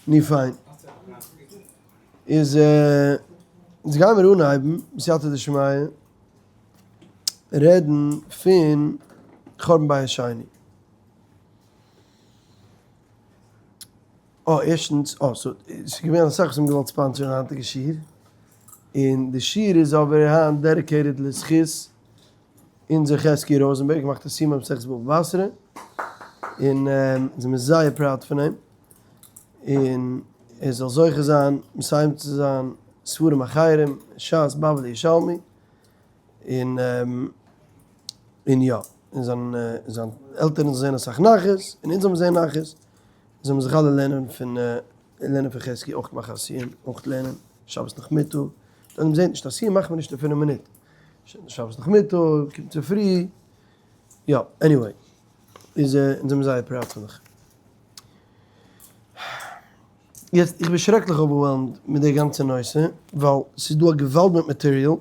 נו פיין. איז אונז גיימיר אנהייבן בסייעתא דשמיא רעדן פון חורבן בית שני. אה ערשטנס, אה so ס'איז געווען אסאך וואס האבן געוואלט sponsor ן היינטיגע שיעור, און די שיעור איז אבער היינט dedicated לזכות אונזער חזקי ראזענבערג געמאכט א סיום במסכת בבא בתרא, און אונז זעמיר זייער proud פון אים, און ער זאל זוכה זיין מסיים צו זיין ספרים אחרים, שס בבלי ירושלמי, און און יא, און זיין זיין עלטערן זאלן זען אסאך נחת, און אונז זאלן זען נחת, זאל מען זיך אלע לערנען פון לערנען פון חזקי, אויך מאכן א סיום, אויך לערנען שבת נאכמיטאג, ווען מ'זעט נישט א סיום מאכט מען נישט אין פינף מינוט, שבת נאכמיטאג, קומט צופרי, יא, anyway, איז אונז זעמיר זייער proud פון דיך. יעצט איך בין שרעקליך overwhelmed מיט די גאנצע נושא, ווייל ס'איז דא א געוואלד מיט material,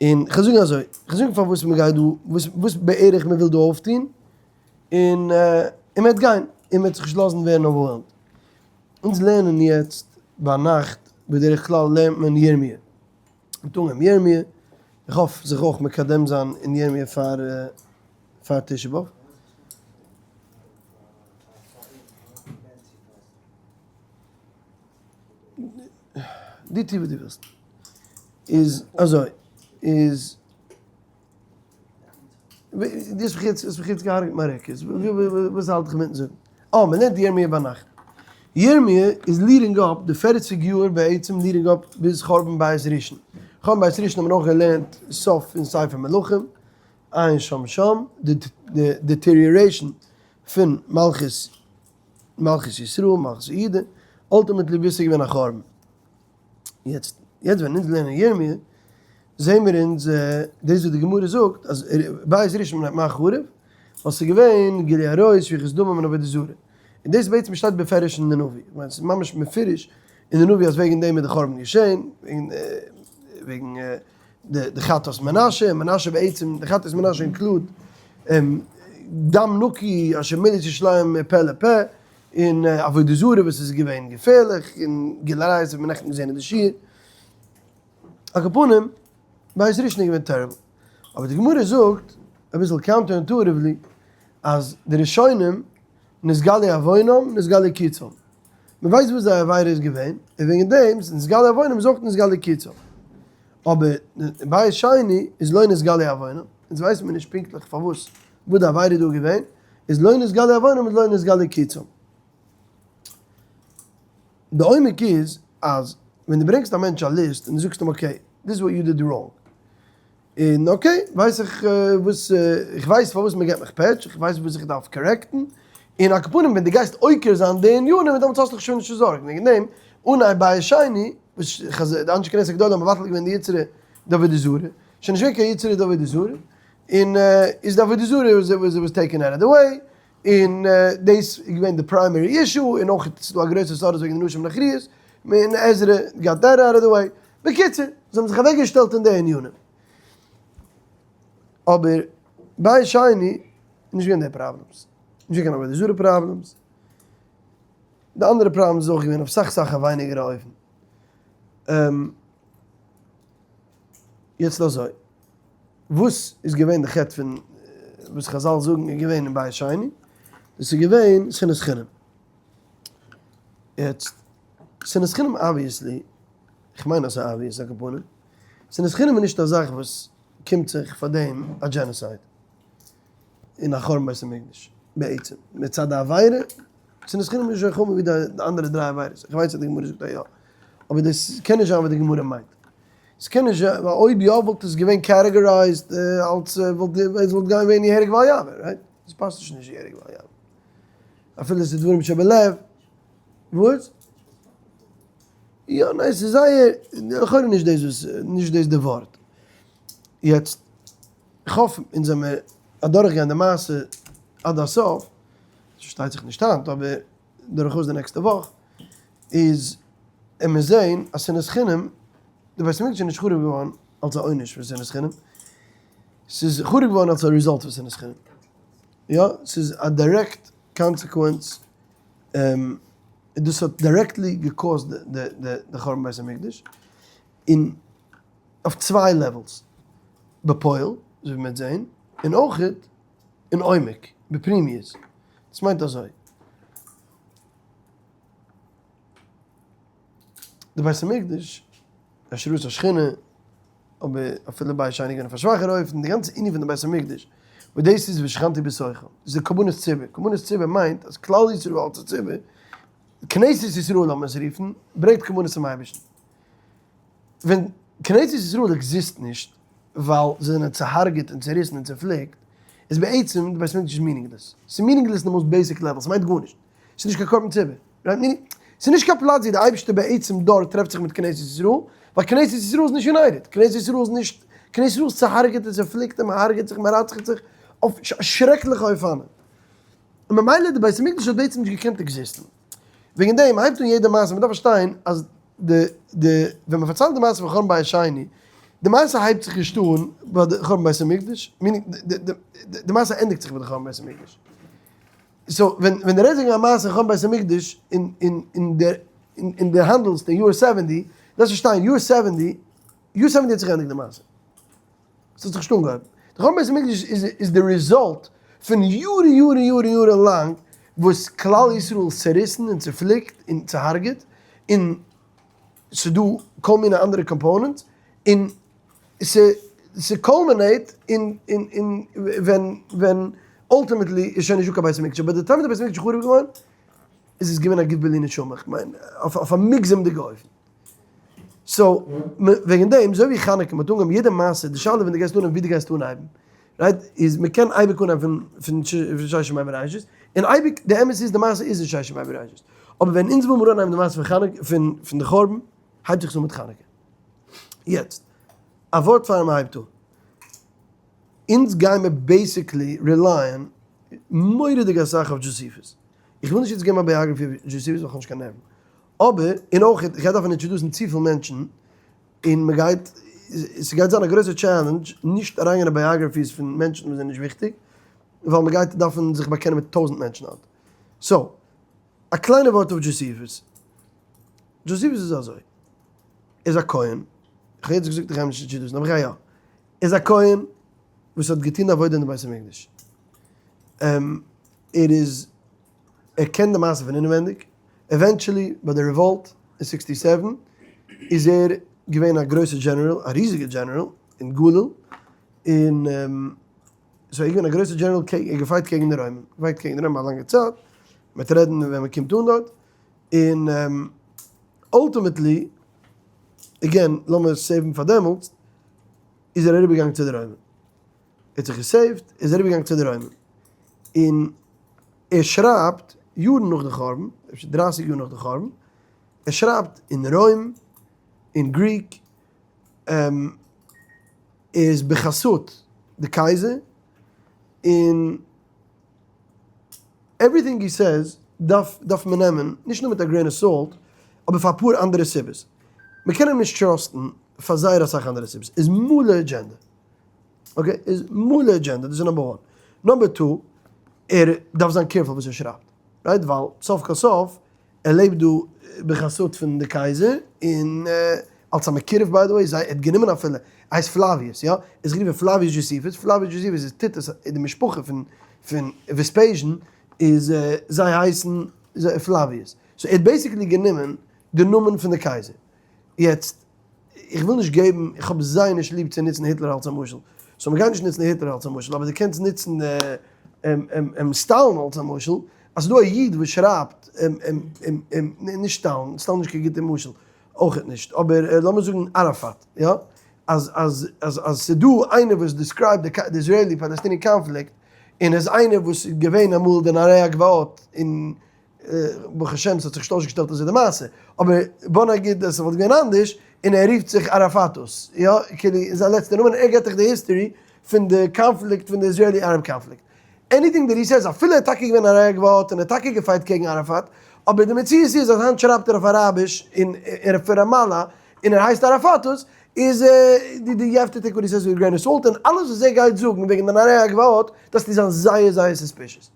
און כ'וועל זאגן אזוי, כ'וועל זאגן פארוואס מ'גייט דא, וואס בערך מ'וויל דא אויפטון, און און מ'וועט גיין, און מ'וועט זיך נישט לאזן ווערן overwhelmed. אונז לערנען יעצט ביינאכט, בדרך כלל לערנט מען ירמיה. מ'האט אנגעהויבן ירמיה, איך האף זיך אויך מקדם זיין אין ירמיה פאר פאר תשעה באב. דו טו וואס דו ווילסט. איז אזוי, איז דו האסט מיך יעצט, האסט מיך יעצט געהארגעט מיין רעקארדס, וואס האלט איך אינמיטן זאגן? אה, מען לערנט ירמיה ביינאכט. ירמיה איז leading up די פערציג יאר בעצם leading up ביז חורבן בית ראשון. חורבן בית ראשון האט מען אויך געלערנט סוף פון ספר מלכים, עיין שם שם, די deterioration פון מלכות מלכות ישראל, מלכות יהודה, ultimately ביז ס'איז געווען א חורבן. יעצט יעצט ווען אונז לערנען ירמי' זעהן מיר אונז דאס וואס די גמרא זאגט אז בית ראשון מה חרב ווייל ס'איז געווען גילוי עריות שפיכות דמים און עבודה זרה און דאס בעצם שטייט בפירוש אין די נביא כ'מיין ס'איז ממש מפורש אין די נביא אז וועגן דעם איז די חורבן געשעהן וועגן וועגן די חטאת מנשה און מנשה בעצם די חטאת מנשה include דם נקי אשר מילא ירושלים מפה לפה און עבודה זרה וואס איז געווען געפערליך, און גילוי עריות האט מען נעכטן געזען אין די שיעור. על כל פנים, בית ראשון איז געווען terrible. אבער די גמרא זאגט, אביסל counter intuitively, אז די ראשונים נתגלה עוונם נתגלה קיצם. מען ווייסט וואס זייער עבירה איז געווען, און וועגן דעם איז נתגלה עוונם איז אויך נתגלה קיצם. אבער בית שני איז לא נתגלה עוונם, אונז ווייסן מיר נישט פונקטליך פארוואס וואס די עבירה איז דא געווען, איז לא נתגלה עוונם איז לא נתגלה קיצם. די עומק איז אז ווען דו ברענגסט א מענטש א list און דו זאגסט אים okay, this is what you did wrong, און okay ווייס איך וואס, איך ווייס פארוואס מען געבט מיך פעטש, איך ווייס וואס איך דארף correct ן, און על כל פנים ווען דו גייסט עוקר זיין די ענינים דעמאלטס האסטו דיך שוין נישט צו זארגן וועגן דעם, אנהייב בית שני, וואס די אנשי כנסת הגדולה האבן מבטל געווען די יצרא דעבודה זרה, שוין נישט געווען קיין יצרא דעבודה זרה, און איז די עבודה זרה was taken out of the way, און דאס איז געווען די primary issue, און אויך איז דא א גרויסע סודות וועגן די נשים נכריות, און עזרא got that out of the way, בקיצור, זיי האבן זיך אוועק געשטעלט אין די ענינים. אבער בית שני איז נישט געווען די problems, נישט געווען קיין עבודה זרה problems, די אנדערע problems איז אויך געווען אויף סאך סאך א ווייניגערע אופן. יעצט אזוי. וואס איז געווען די חטא פון וואס חזל זאגן איז געווען אין בית שני? דאס איז געווען שנאת חינם. יעצט, שנאת חינם obviously, איך מיין אז ס'איז obvious על כל פנים, שנאת חינם איז נישט א זאך וואס קומט זיך פאר דעם א genocide און א חורבן בית המקדש, בעצם, מצד די עבירה, שנאת חינם איז נישט אזוי חמור ווי די אנדערע דריי עבירות, איך ווייס אז די גמרא זאגט אז יא, אבער דאס קען נישט זיין וואס די גמרא מיינט. ס'קען נישט זיין, ווייל אויב יא וואלט עס געווען categorized אלס וואלט עס וואלט געווען יהרג ואל יעבור, right? עס פאסט נישט נישט יהרג ואל יעבור. אפילו עס איז דברים שבלב. וואס? יא ניין ס'איז זייער, לכאורה נישט דאס וואס, נישט דאס די ווארט. יעצט, איך האף אונז זעמיר אדורכגיין די מעשה עד הסוף, פארשטייט זיך נישט היינט אבער דורכאויס די נעקסטע וואך, איז און מיר זעהן אז שנאת חינם, די בית המקדש איז נישט חרוב געווארן אלס א עונש פון שנאת חינם, ס'איז חרוב געווארן אלס א result פון שנאת חינם, יא, ס'איז א direct consequence. דאס האט directly גע cause ט די חורבן בית המקדש, און אויף צוויי levels, בפועל, אזוי ווי מ'וועט זען, און אויכעט אין עומק, בפנימיות. דאס מיינט אזוי, די בית המקדש, השראת השכינה, אבער אפילו בית שני געווען אויף א שוואכערע אופן, די גאנצע ענין פון די בית המקדש, וואס דאס איז ושכנתי בתוכם, איז די קרבנות ציבור, קרבנות ציבור מיינט אז כלל ישראל אלס א ציבור, כנסת ישראל לאמיר עס רופן, ברענגט קרבנות צום אייבערשטן. ווען כנסת ישראל exist נישט ווייל זיי זענען צוהארגעט און צוריסן און צופליקט, איז בעצם די בית המקדש איז meaningless. ס'איז meaningless אין די most basic level, ס'מיינט גארנישט. ס'איז נישט קיין קרבן ציבור. Right? Meaning, ס'איז נישט קיין פלאץ ווי די אייבערשטער בעצם דארט טרעפט זיך מיט כנסת ישראל, ווייל כנסת ישראל איז נישט united, כנסת ישראל איז נישט, כנסת ישראל איז צוהארגעט און צופליקט און מ'הארגעט זיך, מ'רצח'ט זיך אויף שרעקליכע אופנים. און ממילא די בית המקדש האט בעצם נישט געקענט exist ן. וועגן דעם הייבט אן יעדע מעשה, מ'דארף פארשטיין אז די די ווען מ'פארציילט די מעשה פון חורבן בית שני, די מעשה הייבט זיך נישט אן ביי די חורבן בית המקדש, meaning די מעשה ענדיגט זיך ביי די חורבן בית המקדש. So ווען ווען די רעדסט וועגן א מעשה אין חורבן בית המקדש אין אין אין די אין די האנדלסט אין יאר seventy, דארפסט פארשטיין יאר seventy, יאר seventy האט זיך געענדיגט די מעשה. ס'האט זיך נישט אנגעהויבן. די חורבן בית המקדש איז איז די result פון יארן יארן יארן יארן לאנג וואס כלל ישראל איז צעריסן און צעפליקט און צעהארגעט, און ס'דא כל מיני אנדערע components, און ס' culminate אין אין אין ווען ווען ultimately איז שוין נישטא קיין בית המקדש, אבער די time די בית המקדש איז חרוב געווארן איז עס געווען א גוף בלי נשמה, כ'מיין אויף א מוגזם'דיגע אופן. So וועגן דעם אזוי ווי חנוכה מ'האט אנגעהויבן יעדע מעשה, די שאלה ווען די גייסט אנהייבן ווי די גייסט אנהייבן, right? איז מ'קען אייביג אנהייבן פון פון ששת ימי בראשית, און אייביג די אמת איז די מעשה איז אין ששת ימי בראשית, אבער ווען אונז ווילן מיר אנהייבן די מעשה פון חנוכה פון פון די חורבן הייבט זיך עס אן מיט חנוכה. יעצט, א ווארט פאר מ'הייבט אן. אונז גיימער basically rely ען מורא'דיג אסאך אויף דזשאסיפוס. איך וויל נישט יעצט געבן א biography אויף דזשאסיפוס ווייל כ'האב נישט קיין נערוון. אבער, און אויך, איך גיי דארפן introduce ן צופיל מענטשן, און מ'גייט, ס'גייט זיין א גרויסע challenge נישט אריינגיין אין biographies פון מענטשן וואס זענען נישט וויכטיג, ווייל מ'גייט דארפן זיך באקענען מיט טויזנט מענטשן היינט. So, א קליינע ווארט אויף דזשאסיפוס. דזשאסיפוס איז אזוי. ער איז א כהן. איך האב יעצט געזאגט איך גיי אים נישט introduce ן, אבער איך גיי יא. ער איז א כהן וואס האט געטון די עבודה אין די בית המקדש. ער איז, ער קען די מעשה פון אינעווענדיג. Eventually ביי די revolt אין sixty seven איז ער געווען א גרויסע דזשענעראל, א ריזיגע דזשענעראל אין גליל, און so ער איז געווען א גרויסע דזשענעראל קעגן, ער האט גע fight קעגן די רוימען, גע fight קעגן די רוימען א לאנגע צייט, מ'וועט רעדן ווען מ'קומט אן דארט, און ultimately, again לאמיר save ן פאר דעמאלטס, איז ער אריבערגעגאנגען צו די רוימען, ער האט זיך גע save ט, איז אריבערגעגאנגען צו די רוימען, און ער שרייבט יארן נאך די חורבן, אפשר דרייסיג יאר נאך די חורבן, ער שרייבט אין רוים, אין Greek, איז בחסות די קייזער, און everything he says דארף דארף מען נעמען, נישט נאר מיט א grain of salt, אבער פאר אפאר אנדערע סיבות. מען קען אים נישט trust ן פאר זייער אסאך אנדערע סיבות. איז מלא agenda. Okay? איז מלא אדזשענדע, דאס איז number one. Number two, ער דארף זיין careful וואס ער שרייבט. Right? ווייל סוף כל סוף, ער לעבט דא בחסות פון די קייזער, און אלס א מקורב by the way, זיי, ער האט גענומען אפילו, ער הייסט פלאוויוס, יא? ער איז גערופן פלאוויוס דזשאסיפוס, פלאוויוס דזשאסיפוס איז טיטוס, די משפחה פון פון וועספעזשן איז זיי הייסן פלאוויוס. So ער האט basically גענומען די נאמען פון די קייזער. יעצט, איך וויל נישט געבן, איך האב זייער נישט ליב צו נוצן היטלער אלס א משל, so מ'גייט נישט נוצן היטלער אלס א משל, אבער דו קענסט נוצן סטאלין אלס א משל, אז ס'דא א איד וואס שרייבט, נישט סטאלין, סטאלין איז נישט קיין גוטע משל, אויכעט נישט, אבער לאמיר זאגן אראפאט, יא, אז אז אז אז ס'דא איינער וואס describe ט די Israeli Palestinian קאנפליקט, און איז איינער וואס איז געווען אמאל די נערי הגבעות און ברוך השם ס'האט זיך נישט אויסגעשטעלט אזוי די מעשה, אבער בוא נגיד אז ס'וואלט געווען אנדערש, און ער רופט זיך אראפאטוס, יא, כאילו איז זיין לעצטע נאמען, ער געבט דיך די history פון די קאנפליקט פון די Israeli Arab קאנפליקט. Anything that he says, אפילו ער האט טאקע געווען א נערי הגבעות און ער האט טאקע גע fight קעגן אראפאט, אבער די מציאות איז אז היינט שרייבט ער אויף אראביש און ער פון ראמאלא און ער הייסט אראפאטוס, איז די you have to take what he says with grain of salt, און אלעס וואס ער גייט זאגן וועגן די נערי הגבעות דארפסטו זיין זייער זייער suspicious.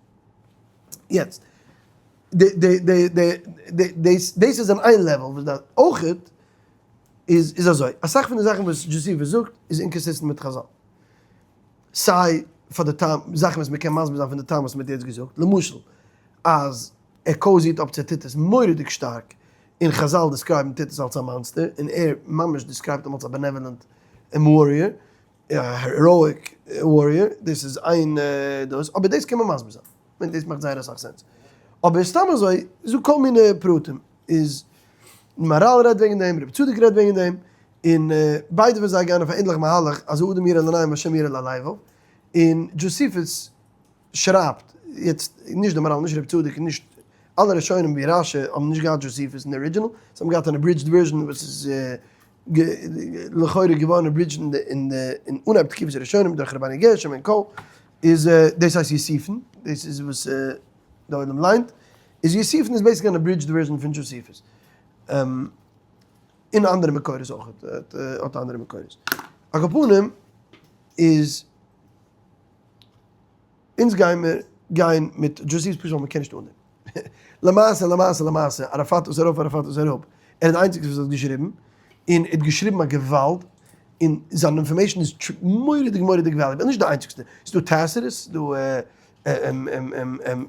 יעצט. די די די די די דאס דאס איז אין איין level וואס דארף אויכעט איז איז אזוי אסאך פון די זאכן וואס דזשאסיפוס זאגט איז inconsistent מיט חזל סיי פאר די טעם זאכן וואס מ'קען מסביר זיין פון די טעם וואס מ'האט יעצט געזאגט למשל אז ער cozy ט אפ צו טיטוס מורא'דיג שטארק און חזל describe ן טיטוס אלס א monster און ער ממש describe ט אים אלס א benevolent warrior א heroic warrior, דאס איז איין דאס, אבער דאס קען מען מסביר זיין, כ'מיין דאס מאכט זייער אסאך sense, אבער סתם אזוי איז דא כל מיני פרטים, איז מהרל רעדט וועגן דעם, רבי צדוק רעדט וועגן דעם, און ביידע פון זיי גייען אויף א ענדליכע מהלך אז האדם יראה לעיניים והשם יראה ללבב, און דזשוסיפוס שרייבט, יעצט נישט די מהרל נישט רבי צדוק נישט אלע ראשונים ווי רשי האבן נישט געהאט דזשוסיפוס אין די original, זיי האבן געהאט אן abridged version וואס איז לכאורה געווארן abridged אין די אין אנהייב תקופת הראשונים דורך רבינו גרשום און co, איז דאס הייסט יוסיפון, דאס איז וואס די עולם ליינט, איז יוסיפון איז basically אן abridged version פון דזשוסיפוס, און אנדערע מקורות אויך, האט אנדערע מקורות. על כל פנים איז אונז גיימער גיין מיט דזשוסיפוס פשוט ווייל מ'קען נישט אן דעם. למעשה למעשה למעשה, אראפאט איז ארויף אראפאט איז אראפ, ער איז די איינציגסטע וואס האט געשריבן, און ער האט געשריבן א געוואלד, און זיין information איז מורא'דיג מורא'דיג valuable, נישט די איינציגסטע, ס'איז דא טעסיטוס, ס'איז דא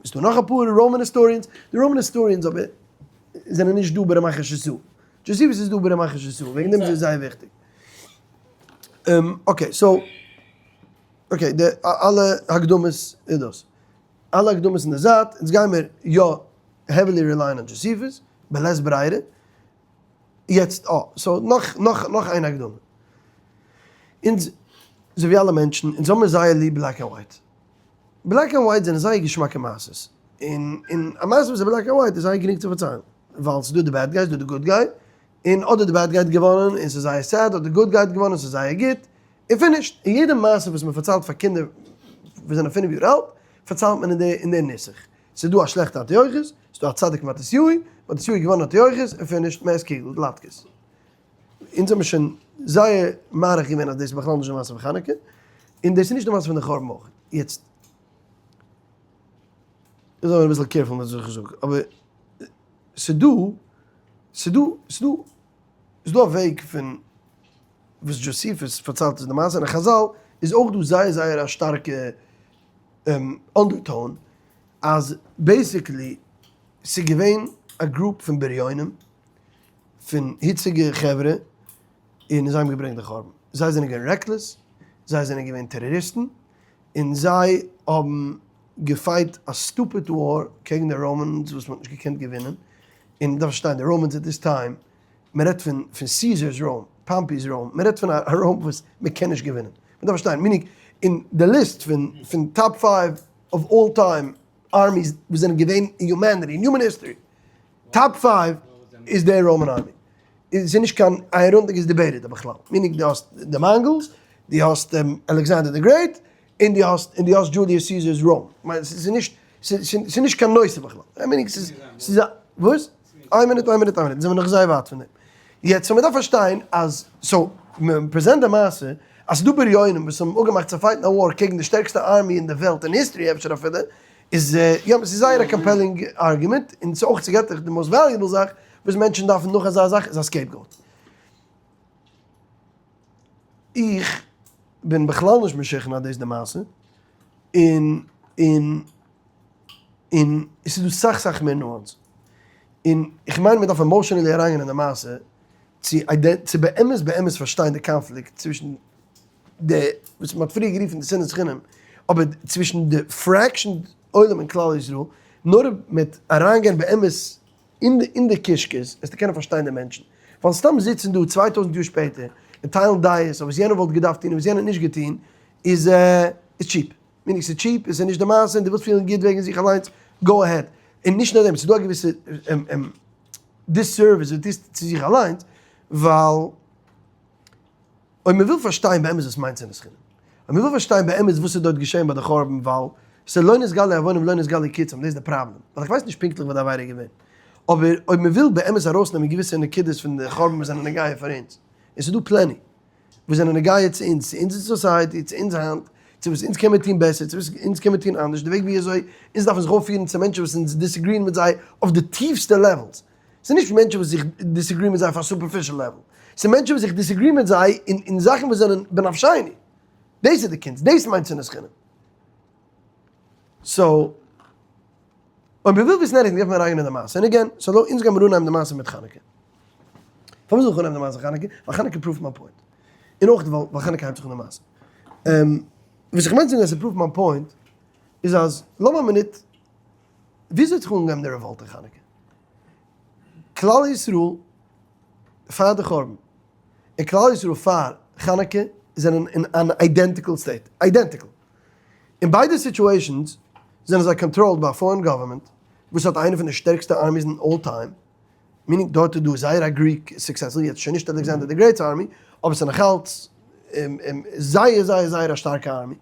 ס'איז דא נאך אפאר Roman historians, די Roman historians אבער זענען נישט דא ברמח השס"ה, דזשוסיפוס איז דא ברמח השס"ה, וועגן דעם איז עס זייער וויכטיג. okay so. okay, די אלע הקדמות איז דאס. אלע הקדמות אין די זייט, אונז גיימער יא heavily rely ען אויף דזשוסיפוס, בלית ברירה. יעצט אה, so נאך נאך נאך איין הקדמה. אונז, אזוי ווי אלע מענטשן, אונז האמיר זייער ליב black and white. Black and white זענען זייער געשמאקע מעשות. און און א מעשה וואס איז black and white איז זייער גרינג צו פארציילן. ווייל ס'איז דא די bad guy, ס'איז דא די good guy. און אדער די bad guy האט געוואנען און ס'איז זייער sad, אדער די good guy האט געוואנען און ס'איז זייער גוט. און finished. און יעדע מעשה וואס מען פארציילט פאר קינדער וואס זענען פינף יאר אלט, פארציילט מען אין די אין די נוסח. ס'איז דא א שלעכטע אנטיוכוס, ס'איז דא א צדיק מתתיהו, מתתיהו איז געווארן אנטיוכוס, און finished, מען עסט קוגל, לאטקעס. אונז האבן שוין זייער מאריך געווען אז דאס איז בכלל נישט די מעשה פון חנוכה, און דאס איז נישט די מעשה פון די חורבן אויך. יעצט, איך זאל זיין אביסל careful מיט וואס איך זאג, אבער ס'איז דא, ס'איז דא, ס'איז דא, ס'איז דא א וועג פון וואס דזשוסיפוס פארציילט איז די מעשה, און אין חזל איז אויך דא זייער זייער א שטארקע undertone אז basically ס'איז געווען א group פון בריונים, פון היציגע חברה, און זיי האבן געברענגט די חורבן. זיי זענען געווען reckless, זיי זענען געווען טעראריסטן, און זיי האבן גע fight א stupid war קעגן די Romans וואס מ'האט נישט געקענט געווינען, און מ'דארף פארשטיין די Romans at this time מען רעדט פון פון סיזער'ס ראום, פאמפי'ס ראום, מען רעדט פון א ראום וואס מען קען נישט געווינען. מען דארף פארשטיין, meaning אין די list פון פון top five of all time armies וואס זענען געווען אין humanity, אין human history, top five איז די Roman army. עס איז נישט קיין I don't think it's debated בכלל. meaning דו האסט די Mongols, דו האסט אלעקסאנדער די Great, און דו האסט און דו האסט דזשוליוס סיזער'ס ראום. כ'מיין ס'איז נישט ס'איז נישט קיין נושא בכלל. meaning ס'איז ס'איז א וואס? איין מינוט איין מינוט איין מינוט, זעמיר נאך זייער ווייט פון דעם. יעצט so מ'דארף פארשטיין אז so מען present די מעשה אז ס'דא בריונים וואס האבן אפגעמאכט צו fight ן א war קעגן די שטערקסטע army אין די וועלט אין history אפשר אפילו, איז יא ס'איז זייער א compelling argument און ס'איז אויך צוגעטליך די most valuable זאך וואס מענטשן דארפן נאך אזא זאך איז א scapegoat. איך בין בכלל נישט משוכנע אז דאס איז די מעשה, און און און עס איז דא סאך סאך מער nuance, און איך מיין מען דארף emotionally אריינגיין אין די מעשה צו צו באמת באמת פארשטיין די קאנפליקט צווישן די וואס מען האט פריער גערופן די שנאת חינם, אבער צווישן די fractioned עולם אין כלל ישראל, נאר מיט אריינגיין באמת אין די אין די קישקעס וועסטו קענען פארשטיין די מענטשן. ווייל סתם זיצן דא 2000 יאר שפעטער און טיילן דעות אויף וואס יענער וואלט געדארפט טון און וואס יענער האט נישט געטון איז איז cheap. meaning ס'איז cheap און ס'איז נישט די מעשה און דו ווילסט פילן גוט וועגן זיך אליינס, go ahead. און נישט נאר דעם, ס'איז דא א געוויסע disservice וואס דו טוסט צו זיך אליינס, ווייל אויב מ'וויל פארשטיין באמת וואס מיינט שנאת חינם, אויב מ'וויל פארשטיין באמת וואס איז דארט געשען ביי די חורבן, ווייל ס'איז לא נתגלה עוונם ולא נתגלה קצם, דאס איז די פראבלעם, ווייל איך ווייס נישט פונקטליך וואס די עבירה איז געווען, אבער אויב מ'וויל באמת ארויסנעמען געוויסע נקודות פון די חורבן וואס זענען נוגע פאר אונז, און ס'איז דא plenty וואס זענען נוגע צו אונז, צו אונזער society, צו אונז היינט, צו וואס אונז קען מיר טון בעסער, צו וואס אונז קען מיר טון אנדערש, די וועג ווי אזוי אונז דארפן זיך אויפפירן צו מענטשן וואס אונז disagree ען מיט זיי אויף די טיפסטע levels. ס'איז נישט מענטשן וואס איך disagree מיט זיי אויף א superficial level, ס'איז מענטשן וואס איך disagree מיט זיי אין זאכן וואס זענען בנפשינו. דאס איז די קונץ, דאס מיינט שנאת חינם. so, אויב מ'וויל וויסן עניטינג דארף מען אריינגיין אין די מעשה, און again, so אונז גיימיר אנהייבן די מעשה מיט חנוכה. פארוואס זאל איך אנהייבן די מעשה חנוכה? ווייל חנוכה prove ט מיין point. און אויך ווייל חנוכה הייבט זיך אן די מעשה. וואס איך מיין צו זאגן אז ס'prove ט מיין point, איז אז לאמיר א מינוט, וויאזוי האט זיך אנגעהויבן די revolt אין חנוכה? כלל ישראל פאר די חורבן און כלל ישראל פאר חנוכה זענען אין אן identical state, identical. אין ביידע situations זענען זיי controlled ביי א foreign government וואס האט איינע פון די שטערקסטע armies אין all time, meaning דארט איז דא זייער א Greek successful, יעצט שוין נישט Alexander the Great's army, אבער ס'איז נאכאלץ זייער זייער זייער א שטארקע army.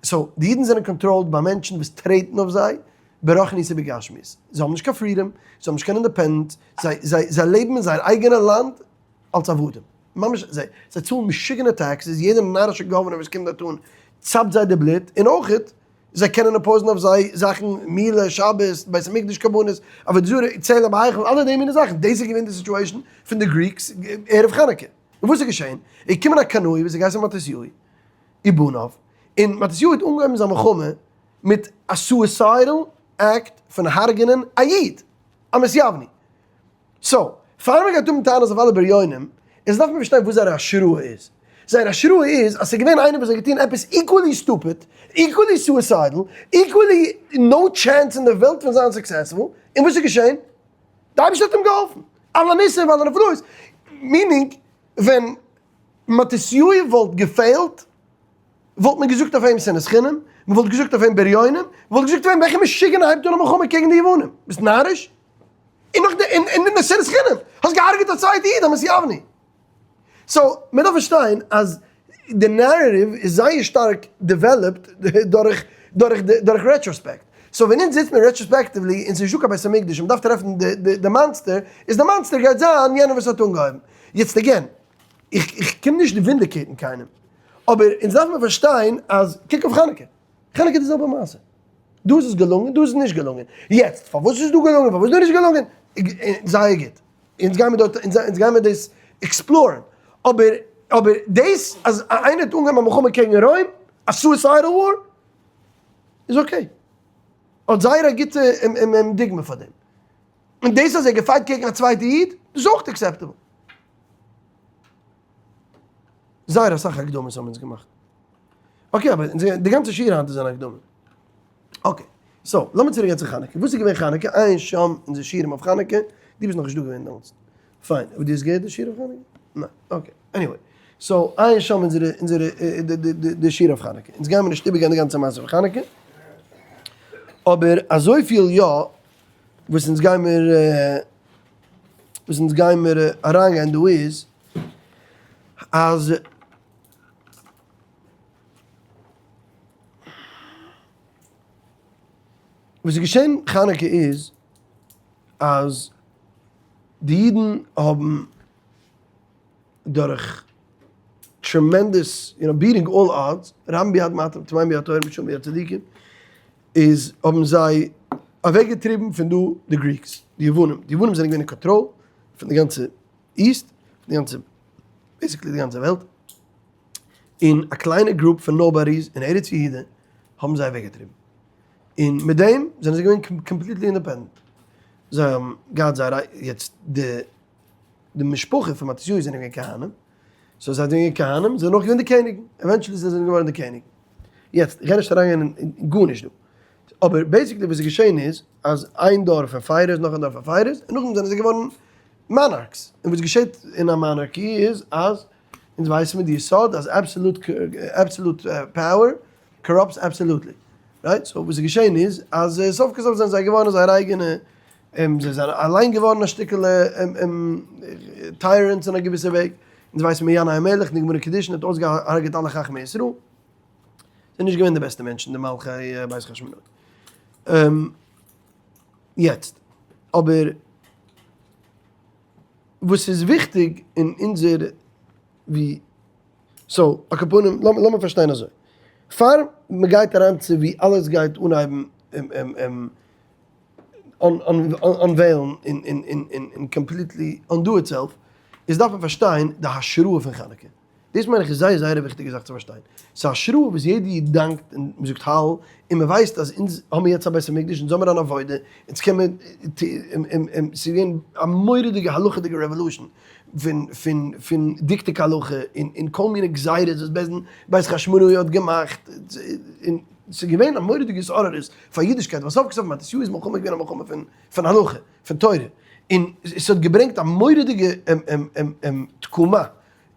so די אידן זענען controlled ביי מענטשן וואס טרעטן אויף זיי ברוחניות ובגשמיות, זיי האבן נישט קיין freedom, זיי האבן נישט קיין independence, זיי זיי זיי לעבן אין זייער אייגענע לאנד אלס עבדים, ממש זיי זיי צאלן משוגענע taxes, יעדער נארישע governor וואס קומט דארט אן צאפט זיי די בלוט, און אויכעט זיי קענען impose ן אויף זיי זאכן, מילה, שבת, בית המקדש קרבנות, עבודה זרה, צלם בהיכל, אלע די מיני זאכן, דאס איז געווען די situation פון די Greeks ערב חנוכה, און וואס איז געשען? איז געקומען א קנאי וואס איז געהייסן מתתיהו ובניו, און מתתיהו האט אנגעהויבן זיין מלחמה מיט א suicidal act פון הרג'נען א איד, א מתיווני. so, פאר מען גייט האבן טענות אויף אלע בריונים, איז דארף מען פארשטיין וואס זייער השראה איז. זייער השראה איז אז ס'איז געווען איינער וואס האט געטון עפעס equally stupid, equally suicidal, equally no chance אין די וועלט פון זיין successful, און וואס איז געשען? די אייבערשטער האט אים געהאלפן. על הניסים ועל הנפלאות. meaning, ווען מתתיהו וואלט גע fail ט, וואלט מען געזאגט אויף אים שנאת חינם, מען וואלט געזאגט אויף אים בריונים, מען וואלט געזאגט אויף אים וועלכע משוגענער הייבט אן א מלחמה קעגן די יוונים, ביסט נאריש? און נאך די און און שנאת חינם, האסט געהארגעט א צווייטע איד א מתיווני. so מען דארף פארשטיין אז די narrative איז זייער שטארק developed דורך דורך דורך retrospect. so ווען אונז זיצט מיר retrospectively און ס'איז נישטא קיין בית המקדש און מ'דארף טרעפן די די די monster, איז די monster גייט זיין יענער וואס האט אנגעהויבן. יעצט again, איך איך קום נישט vindicate ן קיינעם, אבער אונז דארף מען פארשטיין אז קוק אויף חנוכה, חנוכה איז די זעלבע מעשה, דא איז עס געלונגען דא איז עס נישט געלונגען, יעצט פארוואס איז דא געלונגען פארוואס איז דא נישט געלונגען, זייער גוט, אונז גיימער דארט אונז גיימער דאס explore ן, אבער אבער דאס אז איינער האט אנגעהויבן א מלחמה קעגן רוים, א suicidal war, איז okay, האט זייער א גוטע דוגמא פאר דעם, און דאס אז ער גע fight קעגן א צווייטע איד, דאס איז אויך acceptable. זייער אסאך הקדמות האבן אונז געמאכט. okay אבער די גאנצע שיעור היינט איז אן הקדמה. okay so לאמיר צוריק גיין צו חנוכה. וואס איז געווען חנוכה? עיין שם אונזער שיעורים אויף חנוכה. דו ביסט נאכנישט דא געווען דעמאלטס. פיין. אבער דו האסט געהערט די שיעור אויף חנוכה? ניין. okay. Anyway. So עיין שם אונזערע אונזערע די שיעור אויף חנוכה. אונז גיימיר נישט איבערגיין די גאנצע מעשה פון חנוכה. אבער אזויפיל יא וואס אונז גיימיר וואס אונז גיימיר אריינגיין דא איז אז וואס איז געשען חנוכה איז אז די אידן האבן דורך tremendous you know beating all odds, רבים ביד מעטים טמאים ביד טהורים רשעים ביד צדיקים, איז האבן זיי אוועק געטריבן פון דא די Greeks, די יוונים, די יוונים זענען געווען אין קאנטראל פון די גאנצע East, פון די גאנצע, basically די גאנצע וועלט, און א קליינע group פון nobodies אין ארץ יהודה האבן זיי אוועק געטריבן, און מיט דעם זענען זיי געווען completely independent, זיי האבן געהאט זייער יעצט די די משפחה פון מתתיהו זענען געווען כהנים, so זיי זענען געווען כהנים, זיי זענען אויך געווען די קעניגן, eventually זיי זענען געווארן די קעניגן. יעצט, איך גיי נישט אריינגיין אין גארנישט דא, אבער basically וואס איז געשען איז, אז איין דור פון fighters נאך א דור פון fighters, און נאכדעם זענען זיי געווארן monarchs, און וואס געשעט אין א monarchy איז אז, אונז ווייסן מיר די יסוד אז absolute absolute power corrupts absolutely, right? So וואס איז געשען איז אז סוף כל סוף זענען זיי געווארן זייער אייגענע זיי זענען אליין געווארן א שטיקעלע tyrants אין א געוויסע וועג, אונז ווייסן מיר ינאי המלך אין די גמרא קידושין האט אויסגעהארגעט אלע חכמי ישראל, זענען נישט געווען די בעסטע מענטשן די מלכי בית חשמונאי. יעצט אבער וואס איז וויכטיג אין אונזער ווי, so על כל פנים לאמיר פארשטיין אזוי. פאר מ'גייט אריין צו ווי אלעס גייט אנהייבן unveil ן און completely undo itself, איז דארף מען פארשטיין די השראה פון חנוכה. דאס מיין איך איז זייער זייער א וויכטיגע זאך צו פארשטיין. ס'איז א השראה וואס יעדע איד דאנקט און מ'זאגט הלל, און מ'ווייסט אז אונז האמיר יעצט א בית המקדש, אונז האמיר אן עבודה, אונז קען מיר, ס'איז געווען א מורא'דיגע הלכה'דיגע revolution פון פון פון דקדוק הלכה און און כל מיני גזירות וואס בית דין בית חשמונאי האט געמאכט, און ס'איז געווען א מורא'דיגע התעוררות פאר אידישקייט, ווייל סוף כל סוף מתתיהו איז מלחמה געווען א מלחמה פון פון הלכה, פון תורה, און ס'האט געברענגט א מורא'דיגע תקומה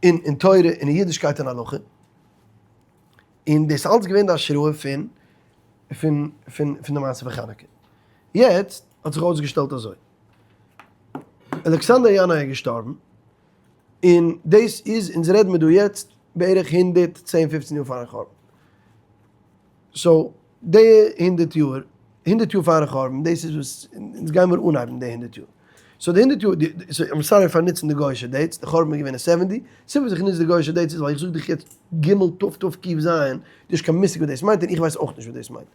אין אין תורה און אין אידישקייט און הלכה, און דאס איז אלץ געווען די השראה פון פון פון פון די מעשה פון חנוכה. יעצט האט זיך אויסגעשטעלט אזוי, אלכסנדר ינאי איז געשטארבן, און דאס איז, אונז רעדן מיר דא יעצט בערך 110 15 יאר פארן חורבן, so די 100 יאר, 100 יאר פארן חורבן, דאס איז וואס אונז גיימיר אנהייבן די 100 יאר. so די 100 יאר, I'm sorry פאר נוצן די גוי'אישע dates, די חורבן איז געווען אין 70, סיבה וואס איך נוץ די גוי'אישע dates איז ווייל איך זאג דיך יעצט ג' ת' ת' ק' ז', דו האסט קיין מושג וואס דאס מיינט און איך ווייס אויך נישט וואס דאס מיינט.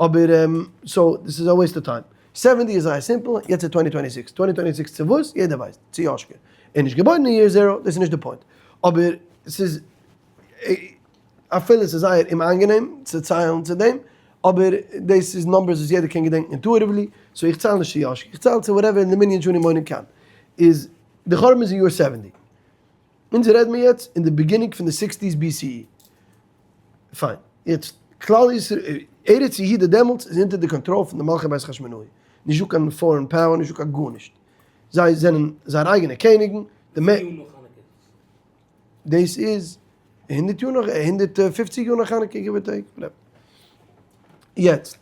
אבער so דאס איז א waste of time. 70 איז זייער simple, יעצט איז 2026, 2026 צו וואס? יעדער ווייסט, צו יאשקע. ער איז נישט געבוירן אין year zero, דאס איז נישט די point. אבער ס'איז. אפילו ס'איז זייער אומאיינגענעם צו ציילן צו דעם, אבער דאס איז numbers וואס יעדער קען געדענקן intuitively, so איך צייל נישט צו יאשקע, איך צייל צו whatever אין די מנין שאני מונה כאן. איז די חורבן איז אין יאר 70. אונז רעד מיר יעצט אין די beginning פון די sixties BCE. פיין. יעצט, כלל ישראל, ארץ יהודה דעמאלטס איז אונטער די קאנטראל פון די מלכי בית חשמונאי. נישט דא קיין foreign power, נישט דא קיין גארנישט. זיי זענען זייער אייגענע קעניגן. די מ. דאס איז 100 יאר נאך, 150 יאר נאך חנוכה give or take. יעצט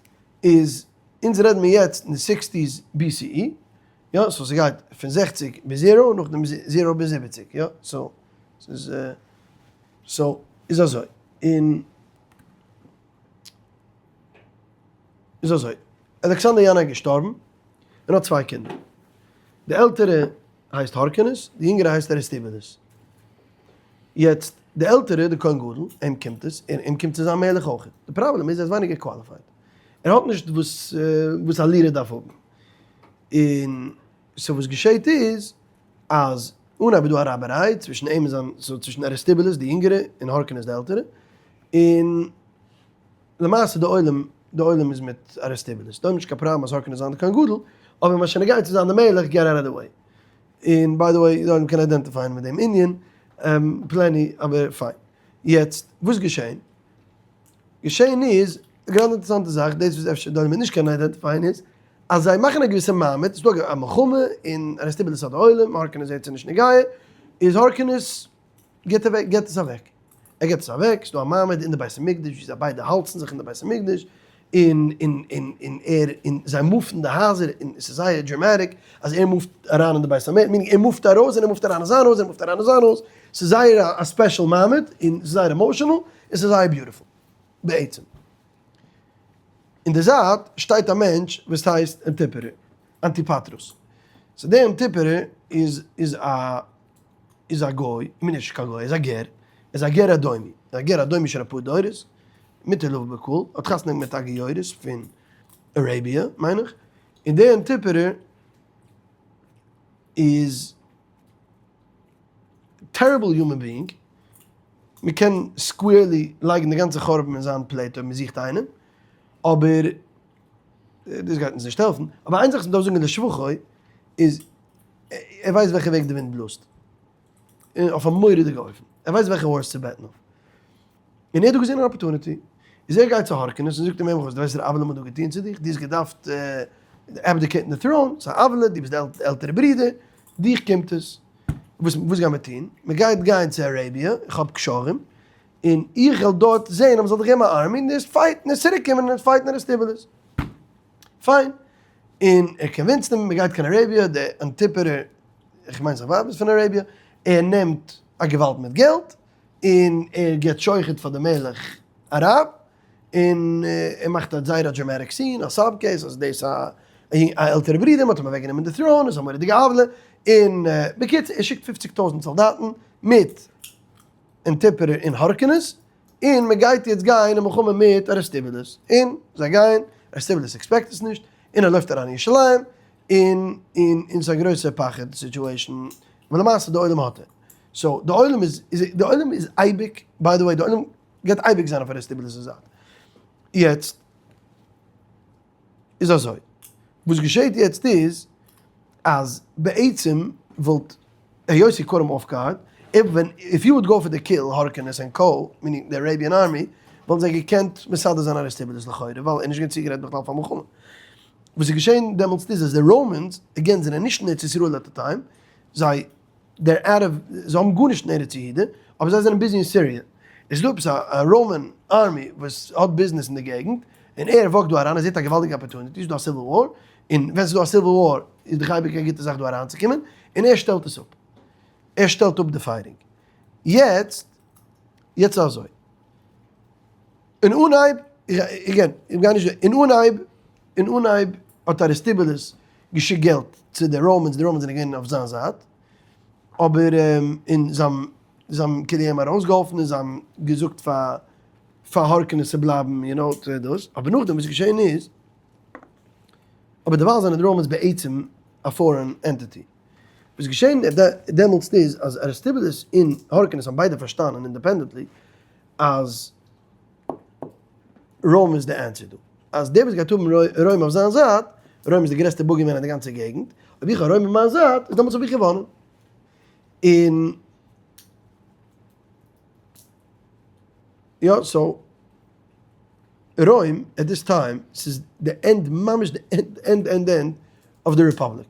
איז, אונז רעדן מיר יעצט אין די sixties BCE, יא, so ס'גייט פון 60 ביז zero, נאכדעם zero ביז 70, יא, so ס'איז, so איז אזוי, און איז אזוי, אלכסנדר ינאי איז געשטארבן, און האט צוויי קינדער, די עלטערע הייסט הורקנוס, די יונגערע הייסט אריסטיבולוס. יעצט, די עלטערע, די כהן גדול, אים קומט עס, און אים קומט צו זיין מלך אויך. די פראבלעם איז ער איז ווייניגער qualified. ער האט נישט וואס וואס א leader דארף האבן. און so וואס געשעהט איז, אז אנהייב איז דא א רייבעריי צווישן אים און זיין, so צווישן אריסטיבולוס די יונגערע און הורקנוס די עלטערע, און למעשה די עולם, די עולם איז מיט אריסטיבולוס, די עולם נישט קיין פראבלעם אז הורקנוס זיין די כהן גדול, אבער מה שנוגע צו זיין די מלך, get out of the way. און by the way, די עולם קען identify ען מיט דעם ענין, plenty, אבער פיין. יעצט, וואס געשען? געשען איז, גראדע אינטערעסאנטע זאך, דאס וואס אפשר די עולם וועט נישט קענען identify ען איז, אז זיי מאכן א געוויסע מעמד, ס'איז דא א מלחמה, און אריסטיבולוס האט די עולם, הורקנוס זעהט ס'איז נישט נוגע, איז הורקנוס גיבט אוועק, גיבט עס אוועק. ער גיבט עס אוועק, ס'איז דא א מעמד אין די בית המקדש ווי זיי ביידע האלזן זיך אין די בית המקדש, און און און און ער און זיי move ן די הייזער, און ס'איז זייער dramatic אז ער move ט אריין אין די בית המקדש, meaning ער move ט ארויס און ער move ט אריין אין זיין הויז, ער move ט אריין אין זיין הויז, ס'איז זייער א special מעמד, און ס'איז זייער emotional, און ס'איז זייער beautiful בעצם. אין די זייט שטייט א מענטש וואס הייסט אנטיפערער, אנטיפאטרוס. so דער אנטיפערער איז איז א איז א גוי, כ'מיין נישט קיין גוי, ער איז א גר, ער איז א גר אדומי, א גר אדומי שוין אפאר דורות, מיט אלוף בקהל, האט חתונה מיט א גיורת פון Arabia מיין איך, און דער אנטיפערער איז terrible human being, מען קען squarely לייגן די גאנצע חורבן אין זיין plate אויב מען זוכט איינעם, אבער דאס גייט אונז נישט העלפן, אבער איין זאך וואס מען דארף זאגן לשבחו איז ער ווייסט וועלכע וועג די ווינט בלאזט, און אויף א מורא'דיגע אופן, ער ווייסט וועלכע horse צו bet ן אויף, און ער האט דא געזען אן opportunity, איז ער גייט צו הורקנוס און זאגט אים, הער מיך אויס, דו ווייסט וואס ר' אבלם האט דא געטון צו דיך, דו האסט געדארפט abdicate ן די throne, ס'איז א עוולה, דו ביסט די עלטערע ברודער, דיך קומט עס, וואס וואס גיימער טון? מען גייט גיין צו Arabia, איך האב קשרים, און איך וועל דארט זען אז מען זאל דיך געבן א army, און דו וועסט fight ן און צוריק קומען און fight ן אריסטיבולוס. פיין. און ער convince ט אים, מען גייט קיין Arabia, דער אנטיפערער, איך מיין זיין ווייב איז פון Arabia, ער נעמט א געוואלד מיט געלט, און ער גיבט שוחד פאר די מלך ערב, און ער מאכט א זייער א dramatic scene, א sub case, אז דאס א א עלטערע ברודער, מ'האט אים אוועקגענומען די throne, איז א מורא'דיגע עוולה, און בקיצור ער שיקט 50,000 סאלדאטן מיט אנטיפערער און הורקנוס. און מען גייט יעצט גיין אין מלחמה מיט אריסטיבולוס, און זיי גייען, אריסטיבולוס expect עס נישט, און ער לויפט אריין אין ירושלים, און און און ס'איז א גרויסע פחד situation, אבער למעשה די עולם האט ער, so די עולם איז די עולם איז אייביג, by the way די עולם גייט אייביג זיין אויף אריסטיבולוס'ס זייט, יעצט איז אזוי, וואס געשעט יעצט איז אז בעצם וואלט היות he caught him off guard, אויב ווען if you would go for the kill הורקנוס and co, meaning די Arabian army, וואלטן זיי געקענט מסדר זיין אריסטיבולוס לכאורה, ווייל ער איז נישט געווען צוגעגרייט בכלל פאר מלחמה. וואס איז געשען דעמאלטס איז אז די Romans, again זענען נישט אין ארץ ישראל at the time, זיי they're out of, זיי האבן גארנישט אין ארץ יהודה, אבער זיי זענען busy אין סיריע. איז דא עפעס א Roman army וואס האט ביזנעס אין די געגנט, און ער walk ט דא אריין, ער זעט א געוואלדיגע opportunity, ס'איז דא א civil war, און ווען ס'איז דא א civil war איז דאך אייביג א גוטע זאך דא אריינצוקומען, און ער שטעלט עס אפ. ער שטעלט אפ די fighting. יעצט, יעצט איז אזוי. אין אנהייב, again, איך גיי נישט, אין אנהייב, אין אנהייב האט אריסטיבולוס געשיקט געלט צו די Romans, די Romans זענען געווען אויף זיין זייט, אבער און זיי האבן, זיי האבן כאילו אים ארויסגעהאלפן און זיי האבן געזאגט פאר פאר הורקנוס צו בלייבן you know צו דאס, אבער נאכדעם וואס איז געשען איז, אבער דערווייל זענען די Romans בעצם א foreign entity. וואס איז געשען דעמאלטס איז אז אריסטיבולוס און הורקנוס האבן ביידע פארשטאנען independently אז רוים איז די answer דא. אז דער וואס גייט האבן רוים אויף זיין זייט, רוים איז די גרעסטע bogeyman אין די גאנצע געגנט, אויב איך האב רוים אויף מיין זייט, איז דעמאלטס האב איך געוואנען. און יא, so רוים at this time, ס'איז די end, ממש די end end end end of די republic.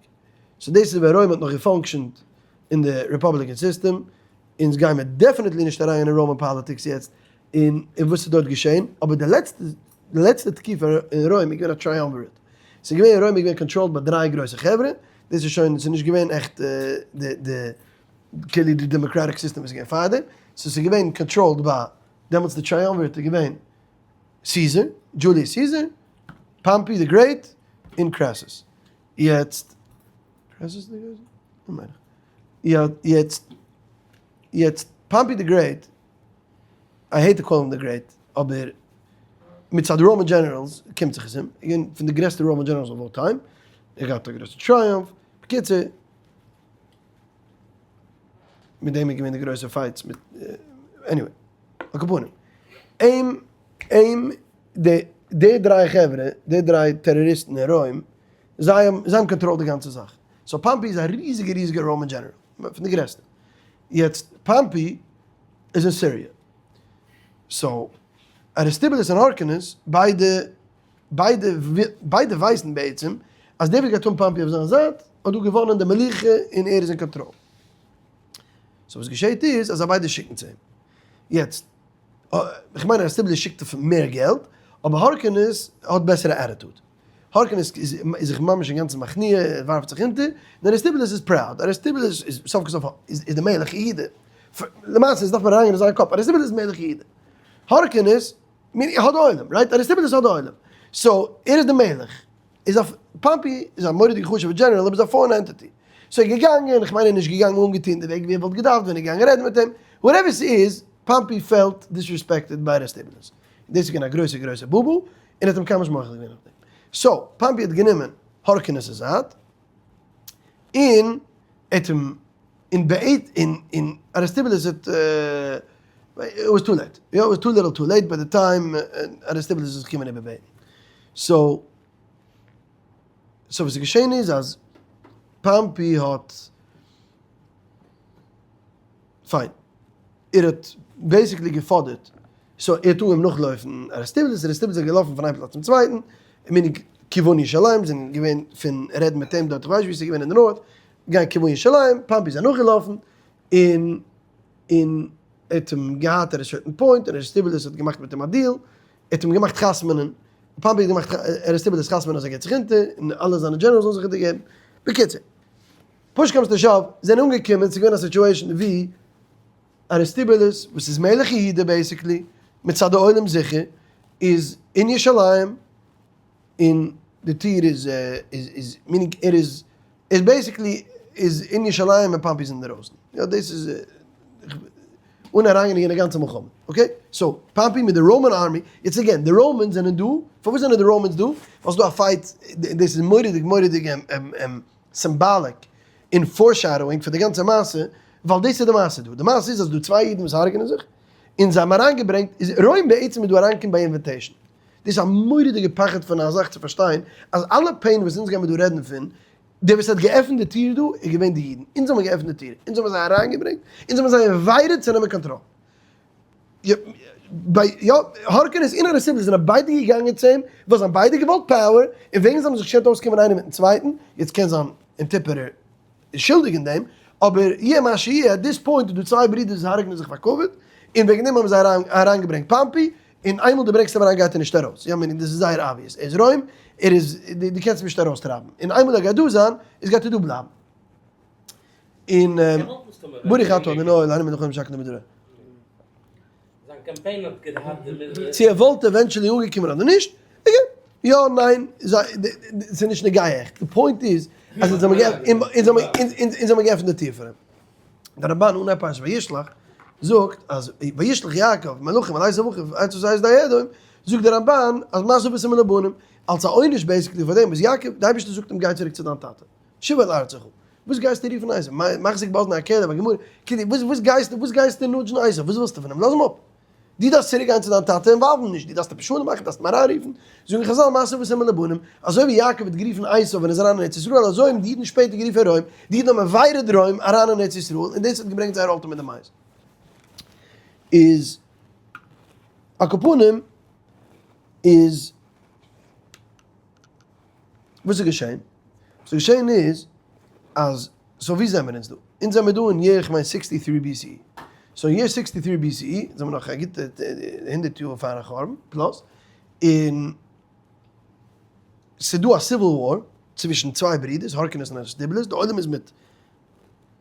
so דאס איז ווען רוים האט נאך גע function ט אין די republican system, אונז גיימער definitely נישט אריין אין Roman politics יעצט און און וואס איז דארט געשען, אבער די לעצטע די לעצטע תקופה אין רוים איז געווען א triumvirate, ס'איז געווען רוים איז געווען controlled ביי דריי גרויסע חברה, דאס איז שוין ס'איז נישט געווען עכט די די כאילו די democratic system וואס איז געווען פארדעם, so ס'איז געווען controlled ביי דעמאלטס די triumvirate איז געווען סיזער, דזשוליוס סיזער, פאמפי the Great, און קרעסוס. יעצט, קרעסוס איז דער גרויסער? מיין איך. יא, יעצט, יעצט פאמפי the Great, I hate to call him the Great, אבער מצד Roman generals קומט זיך עס אים, ער איז געווען פון די גרעסטע Roman generals of all time, ער האט געהאט א גרויסע triumph, בקיצור, מיט דעם איז געווען די גרויסע fights מיט, anyway, על כל פנים, אים, אים, די, די דריי חברה, די דריי טעראריסטן אין רוים, זיי האבן, זיי האבן controlled די גאנצע זאך. so פאמפי איז א ריזיגע ריזיגע Roman general, פון די גרעסטע. יעצט פאמפי איז אין סיריע. so אריסטיבולוס און הורקנוס ביידע ביידע ביידע ווייסן בעצם אז דער וואס גייט האבן פאמפי אויף זיין זייט האט דא געוואנען די מלוכה און ער איז אין קאנטראל. so וואס געשעהט איז אז זיי ביידע שיקן צו אים. יעצט איך מיין אריסטיבולוס שיקט אויף מער געלט אבער הורקנוס האט בעסערע attitude. הורקנוס איז זיך ממש אינגאנצן מכניע, ער ווארפט זיך אונטער, און אריסטיבולוס איז proud, אריסטיבולוס איז סוף כל סוף איז די מלך יהודה, למעשה עס דארף מען אריינגיין אין זיין קאפ, אריסטיבולוס איז מלך יהודה, הורקנוס האט די עולם, right? אריסטיבולוס האט די עולם, so ער איז די מלך, איז א, פאמפי איז א מורא'דיגע חשוב'ע general אבער איז א foreign entity, so ער איז געגאנגען, איך מיין ער איז נישט געגאנגען אנגעטון די וועג ווי ער וואלט געדארפט ווען ער איז געגאנגען רעדן מיט אים, whatever ס'איז, פאמפי felt disrespected ביי אריסטיבולוס, און דאס איז געווען א גרויסע גרויסע בובו, און האט אים קיינמאל נישט מוחל געווען אויף דעם. so, פאמפי האט גענומען הורקנוס'ס זייט, און ער האט אים, און בעת, און, און אריסטיבולוס האט, it was too late, יא, it was too little too late by the time אריסטיבולוס איז געקומען איבערבעטן. so, so וואס איז געשען איז אז פאמפי האט, פיין. ער האט basically געפאדערט, so ער האט אנגעהויבן נאכלויפן אריסטיבולוס, אריסטיבולוס איז געלאפן פון איין פלאץ צום צווייטן, meaning כיוון ירושלים, זענען געווען פון רעדן מיט אים דארט, איך ווייס נישט ווי ס'איז געווען אין די north, גיין כיוון ירושלים, פאמפי איז נאכגעלאפן, און און ער האט אים געהאט at a certain point, און אריסטיבולוס האט געמאכט מיט אים א deal, ער האט אים געמאכט חתמ'נען, פאמפי האט געמאכט אריסטיבולוס חתמ'נען אז ער געבט זיך אונטער, און אלע זיינע generals זאלן זיך אונטערגעבן, בקיצור. push comes to shove, זענען אנגעקומען, ס'איז געווען א situation ווי אריסטיבולוס וואס איז מלך יהודה basically, מצד די עולם זיכער, איז אין ירושלים, און די טיר איז איז meaning ער איז איז basically איז אין ירושלים און פאמפי איז אינדערויסן, יא דאס איז. אן אריינגיין אין יענע גאנצע מלחמה. Okay? So, פאמפי מיט די Roman army, יעצט again, די Romans זענען דא, פארוואס זענען די Romans דא? ווייל ס'דא א fight, דאס איז מורא'דיג מורא'דיג symbolic און foreshadowing פאר די גאנצע מעשה, ווייל דאס איז די מעשה דא. די מעשה איז אז ס'דא צוויי אידן וואס הרג'נען זיך, און זיי האבן אריינגעברענגט, איז רוים בעצם איז דא אריינגעקומען ביי invitation. דאס איז א מורא'דיגע פחד פון א זאך צו פארשטיין, אז אלע pain וואס אונז גיימיר דא רעדן פון, דער וואס האט געעפנט די טיר דא איז געווען די אידן, אונז האבן געעפנט די טיר, אונז האבן זיי אריינגעברענגט, אונז האבן זיי invited צו נעמען קאנטראל. ביי יא, הורקנוס און אריסטיבולוס זענען ביידע געגאנגען צו אים, ווייל זיי האבן ביידע געוואלט power, און וועגן זיי האבן זיך געקענט אויסקומען איינער מיטן צווייטן, יעצט קען זיין אנטיפטער איז שולדיג אין דעם, אבער יהיה מה שיהיה, at this point איז דא צוויי ברידער וואס הרג'נען זיך פאר כבוד, און וועגן דעם האבן זיי אריינגעברענגט פאמפי, און איינמאל דו ברענגסט אים אריין גייט ער נישט ארויס, יא meaning דאס איז זייער obvious, ער איז רוים, ער איז, דו קענסט אים נישט ארויסטרייבן, און איינמאל ער גייט דא זיין, איז גייט ער דא בלייבן. און ברוך אתה ה' אלהינו מלך העולם שהכל נהיה בדברו. זיין קאמפיין האט געהאט די. צו ער וואלט eventually אנגעקומען אדער נישט, again, יא ניין, ס'איז נישט נוגע עכט, די point איז אז אונז האבן געעפנט די טיר פאר אים. דער רמבן אנהייב פרשת וישלח זאגט אז וישלח יעקב מלאכים אל עשו אחיו ארצה שעיר שדה אדום, זאגט דער רמבן אז מעשה אבות סימן לבנים, אלס א עונש basically פאר דעם וואס יעקב, די אייבערשטער זאגט אים גיי צוריק צו דיין טאטע, שוב אל ארצך, וואס גייסטו רופן עשו, מחזיק באזני הכלב הגמור, כאילו וואס וואס גייסטו וואס גייסטו nudge ן עשו, וואס ווילסטו פון אים, לאז אים אפ. דו דארפסט צוריק גיין צו דיין טאטע און וואלוון נישט, דו דארפסט עפעס שלום מאכן, דארפסט אים אריינרופן, זאגן חזל מעשה אבות סימן לבנים, אזוי ווי יעקב האט גערופן עשו ווען ער איז אריין אין ארץ ישראל, אזוי האבן די אידן שפעטער גערופן רוים, די אידן האבן invited רוים אריין אין ארץ ישראל, און דאס האט געברענגט זייער ultimate demise. איז על כל פנים איז וואס איז געשען? וואס איז געשען איז אז, so ווי זעמער אונז דא? אונז זעמער דא אין year כ'מיין sixty three BCE. So אין year sixty three BCE זעמער נאך א גוטע הונדערט יאר פארן חורבן plus, און ס'איז דא א civil war צווישן צוויי ברידערס הורקנוס און אריסטיבולוס, די עולם איז מיט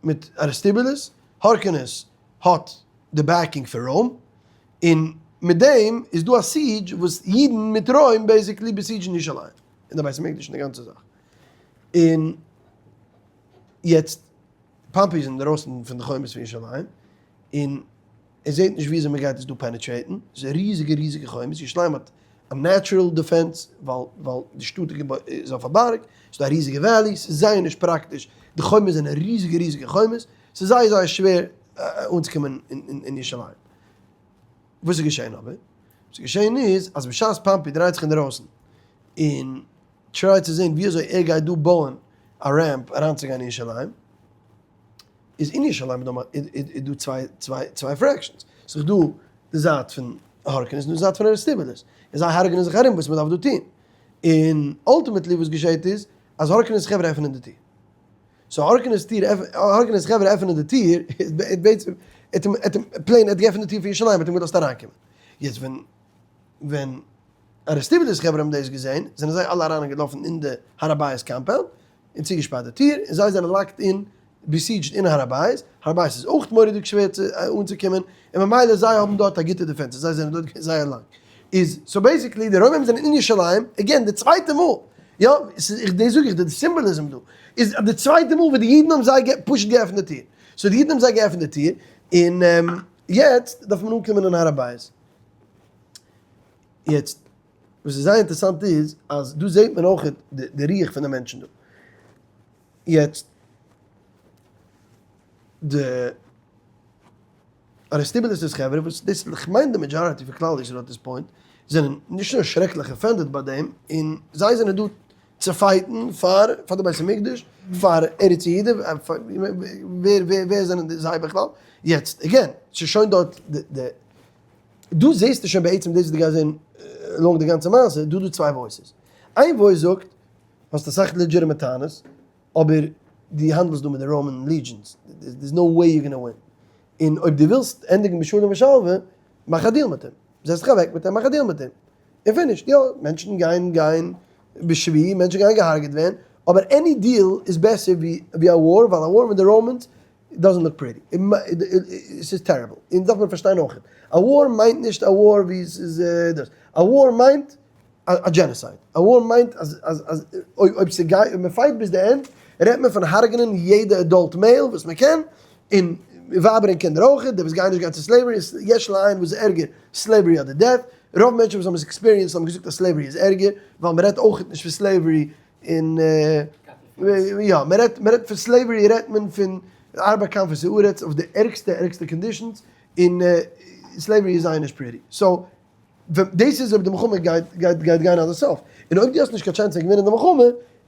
מיט אריסטיבולוס, הורקנוס האט די backing פון רוים, און מיט דעם איז דא א siege וואס אידן מיט רוים basically besiege ן ירושלים און די בית המקדש און די גאנצע זאך. און יעצט פאמפי איז אינדערויסן פון די חומות פון ירושלים און ער זעט נישט וויאזוי מען גייט עס דא penetrate ן, ס'איז ריזיגע ריזיגע חומות, ירושלים האט א natural defense ווייל ווייל די שטאט איז אויף א בארג, ס'איז דא א ריזיגע valley, ס'איז זייער נישט פראקטיש, די חומות זענען ריזיגע ריזיגע חומות, ס'איז זייער זייער שווער אנצוקומען אין ירושלים. וואס איז געשען אבער? וואס איז געשען איז אז בשעת פאמפי דרייט זיך אינדערויסן און try ט צו זען ווי אזוי ער גייט דא בויען א ramp אריינצוגיין אין ירושלים, איז אין ירושלים איז דא צוויי צוויי צוויי fractions, ס'איז דא די זייט פון הורקנוס און די זייט פון אריסטיבולוס, און זיי הרג'נען זיך ארום וואס מ'דארף דא טון, און ultimately וואס געשעט איז אז הורקנוס חברה עפענען די טיר. So הורקנוס טיר הורקנוס חברה עפענען די טיר איז בעצם ער האט אים plain ער האט געעפנט די טיר פון ירושלים ער האט אים געלאזט אריינקומען. יעצט ווען ווען אריסטיבולוס חברה האבן דאס געזען זענען זיי אלע אריין און געלאפן אין די הר הבית compound און צוגעשפארט די טיר און זיי זענען locked אין besieged אין הר הבית, הר הבית איז אויך מורא'דיג שווער צו אנצוקומען און ממילא זיי האבן דארט א גוטע defense זיי זענען דארט געווען זייער לאנג. איז so basically די רוימים זענען אין ירושלים again די צווייטע מאל, יא ס'איז איך דאס זאג איך די symbolism דא איז די צווייטע מאל וואס די אידן האבן זיי פשוט געעפנט די טיר, so די אידן האבן זיי געעפנט די טיר און יעצט דארף מען אנקומען אין הר הבית. יעצט וואס איז זייער אינטערעסאנט איז אז דא זעט מען אויך די רוח פון די מענטשן דא. יעצט די אריסטיבולוס'ס חברה, וואס דאס איז כ'מיין די majority פון כלל ישראל at this point, זענען נישט נאר שרעקליך offended ביי דעם, און זיי זענען דא צו fight ן פאר פאר די בית המקדש, פאר ארץ יהודה, ווער ווער זענען זיי בכלל? יעצט again, ס'איז שוין דארט די, דא זעסטו שוין בעצם דאס וואס דו גייסט זען along די גאנצע מעשה, דא דא צוויי voices, איין voice זאגט, האסט אסאך legitimate טענות, אבער דו האנדלסט דא מיט די Roman legions, there's no way you gonna win. און אויב דו ווילסט ענדיגן בשלום ושלווה, מאך א deal מיט אים. זעץ דיך אוועק מיט אים, מאך א deal מיט אים. און finish. יא, מענטשן גייען גיין בשבי, מענטשן גייען געהארגעט ווערן, אבער any deal איז בעסער ווי א war, ווייל א war מיט די Romans doesn't look pretty. ס'איז terrible. און דארף מען פארשטיין אויך. א war מיינט נישט א war ווי ס'איז דאס. א war מיינט א genocide. א war מיינט אז אז אז אויב ס'גייט אויב מ'פייט ביז די end רעדט מען פון הרג'נען יעדע adult male וואס מ'קען און. ווייבער און קינדער אויכעט, די וואס גייען נישט גיין צו slavery, יש לעיין וואס איז ערגער slavery אדער death, רוב מענטשן וואס האבן עס experienced האבן געזאגט אז slavery איז ערגער, ווייל מען רעדט אויכעט נישט פון slavery אין יא, מען רעדט מען רעדט פון slavery רעדט מען פון ארבע כנפות הארץ אויף די ערגסטע ערגסטע conditions, און slavery איז זייער נישט pretty, so דאס איז אויב די מלחמה גייט גייט גייט גיין עד הסוף, און אויב דו האסט נישט קיין chance צו געווינען די מלחמה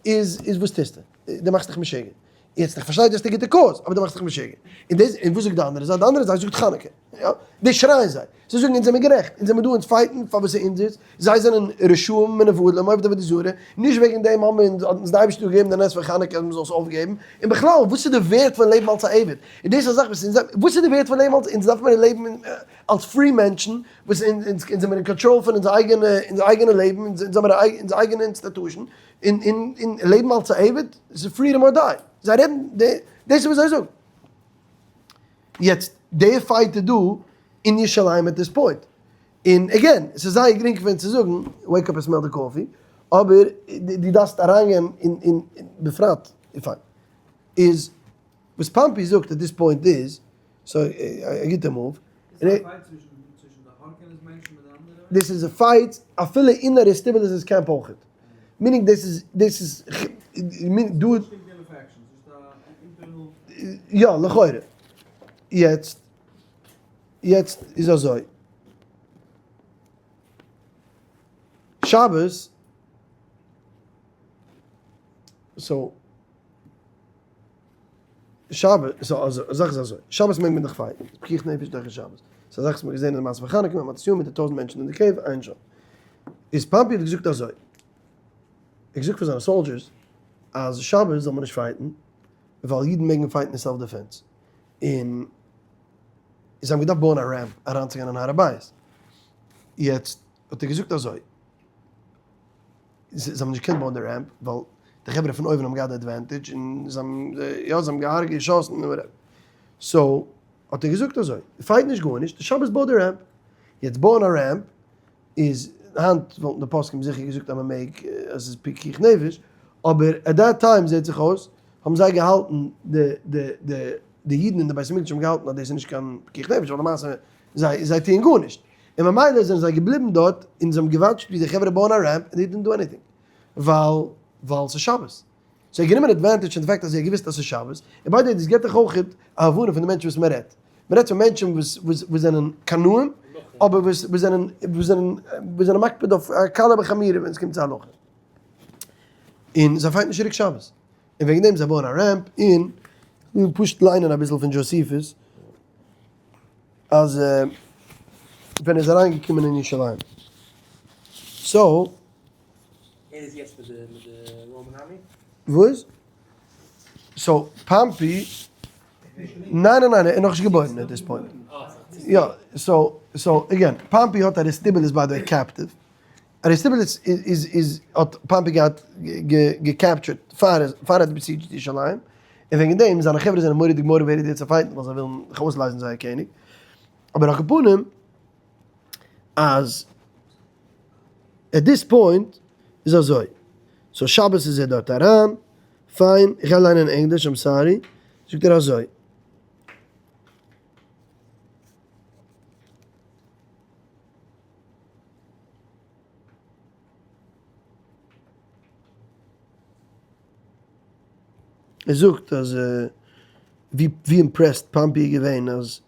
איז איז וואס טוסטו? דו מאכסט דיך משוגע. יעצט איך פארשטיי דו האסט א גוטע cause, אבער דו מאכסט דיך משוגע. און דאס און וואס זאגט די אנדערע זייט? די אנדערע זייט זאגט חנוכה. יא, דאס שרייען זיי. זיי זאגן אונז זעמיר גערעכט, אונז זעמיר דא אונז fight ן פאר וואס איז אונזערס, זיי זענען רשעים מנוולים עובדי עבודה זרה, נישט וועגן דעם האבן אונז האט אונז די אייבערשטער געגעבן די נס פון חנוכה אז מען זאל עס אויפגעבן, און בכלל וואס איז די ווערט פון לעבן אלס א עבד? און דאס איז א זאך וואס אונז וואס איז די ווערט פון לעבן אלס אונז דארף מיר לעבן אלס free מענטשן וואס אונז זעמיר אין קאנטראל פון אונזער אייגענע אונזער אייגענע לעבן, אונז האמיר אונזער אייגענע institution, און און און לעבן אלס א עבד איז freedom or die, זיי רעדן דאס איז וואס זיי זאגן. יעצט די fight איז דא אין ירושלים at this point, און again עס איז זייער גרינג געווען צו זאגן wake up and smell the coffee, אבער דו דארפסט אריינגיין אין אין בפרט פיין איז וואס פאמפי זאגט at this point איז so א גוטע move. דאס איז א fight אפילו אין אריסטיבולוס'ס קעמפ אויכעט. meaning דאס איז דאס איז דא. יא לכאורה. יעצט יעצט איז אזוי. שבת so. שבת, so אזוי, א זאך איז אזוי, שבת מעג מען דאך fight ן, פיקוח נפש דוחה שבת, ס'איז א זאך וואס מ'האט געזען אין די מעשה פון חנוכה מיט מתתיהו מיט די טויזנט מענטשן אין די cave, עיין שם. איז פאמפי האט געזאגט אזוי, ער האט געזאגט פאר זיינע soldiers אז שבת זאל מען נישט fight ן, ווייל אידן מעגן fight ן אין self defense, און זיי האבן געדארפט בויען א ramp אריינצוגיין אין הר הבית, יעצט האט ער געזאגט אזוי, זיי האבן נישט געקענט בויען די ramp ווייל די חברה פון אויבן האבן געהאט די advantage און זיי האבן יא זיי האבן געהארגעט געשאסן און whatever. so האט ער געזאגט אזוי, fight נישט גארנישט, די שבת בוי די ramp. יעצט בויען א ramp איז, היינט וואלטן די פוסקים זיכער געזאגט אז מען מעג אז עס איז פיקוח נפש, אבער at that time זעט זיך אויס האבן זיי געהאלטן די די די די אידן אין די בית המקדש האבן געהאלטן אז דאס איז נישט קיין פיקוח נפש ווייל למעשה זיי זיי טוען גארנישט, און ממילא זענען זיי געבליבן דארט און זיי האבן גע watch ט ווי די חברה בויען א ramp און they didn't do anything ווייל ווייל ס'איז שבת. so ער האט גענומען advantage פון די fact אז ער האט געוואוסט אז ס'איז שבת, און by the way דאס געבט דיך אויך א הבנה פון די מענטשן וואס מען רעדט, מען רעדט פון מענטשן וואס וואס וואס זענען קנאים אבער וואס וואס זענען וואס זענען וואס זענען מקפיד אויף קלה בחמירא ווען עס קומט צו הלכה, און זיי fight ן נישט צוריק שבת, און וועגן דעם זיי בויען א ramp און כ'וויל פשוט ליינען אביסל פון דזשאסיפוס. אז ווען ער איז אריין געקומען אין ירושלים so. ער איז יעצט מיט די מיט די Roman army? וואס? so פאמפי, ניין ניין ניין ער איז נאכנישט געבוירן at this point. יא, so so again, פאמפי האט אריסטיבולוס by the way captive, אריסטיבולוס איז איז האט פאמפי געהאט גע captured פאר פאר ער האט besieged ירושלים, און וועגן דעם זיינע חברה זענען מורא'דיג motivated יעצט צו fight ן ווייל זיי ווילן זיך אויסלייזן זייער קעניג, אבער על כל פנים אז at this point איז אזוי, so שבת איז ער דארט אריין, פיין, איך גיי ליינען אין ענגליש, I'm sorry, זאגט ער אזוי. ער זאגט אז ווי impressed פאמפי איז געווען אז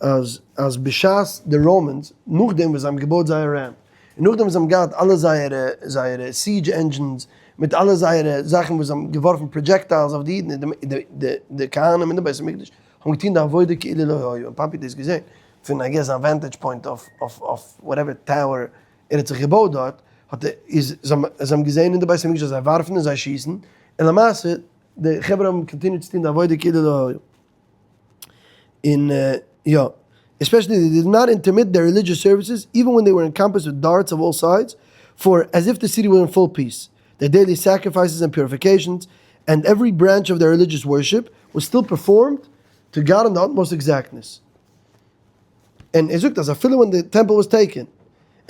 אז אז בשעת די Romans נאכדעם וואס זיי האבן געבויט זייער ramp און נאכדעם וואס זיי האבן געהאט אלע זייערע זייערע siege engines מיט אלע זייערע זאכן וואס זיי האבן געווארפן projectiles אויף די אידן און די די כהנים אין די בית המקדש האבן געטון די עבודה כאילו לא היה און פאמפי האט דאס געזען פון I guess זיין vantage point אויף אויף אויף whatever tower ער האט זיך געבויט דארט, האט ער איז זיי האבן געזען אין די בית המקדש אז זיי ווארפן און זיי שיסן, און למעשה די חברה האבן continued צו טון די עבודה כאילו לא היה. און יא, especially they did not intermit their religious services even when they were encompassed with darts of all sides, for as if the city were in full peace, their daily sacrifices and purifications, and every branch of their religious worship was still performed to God in the utmost exactness. און ער זאגט אז אפילו ווען די temple was taken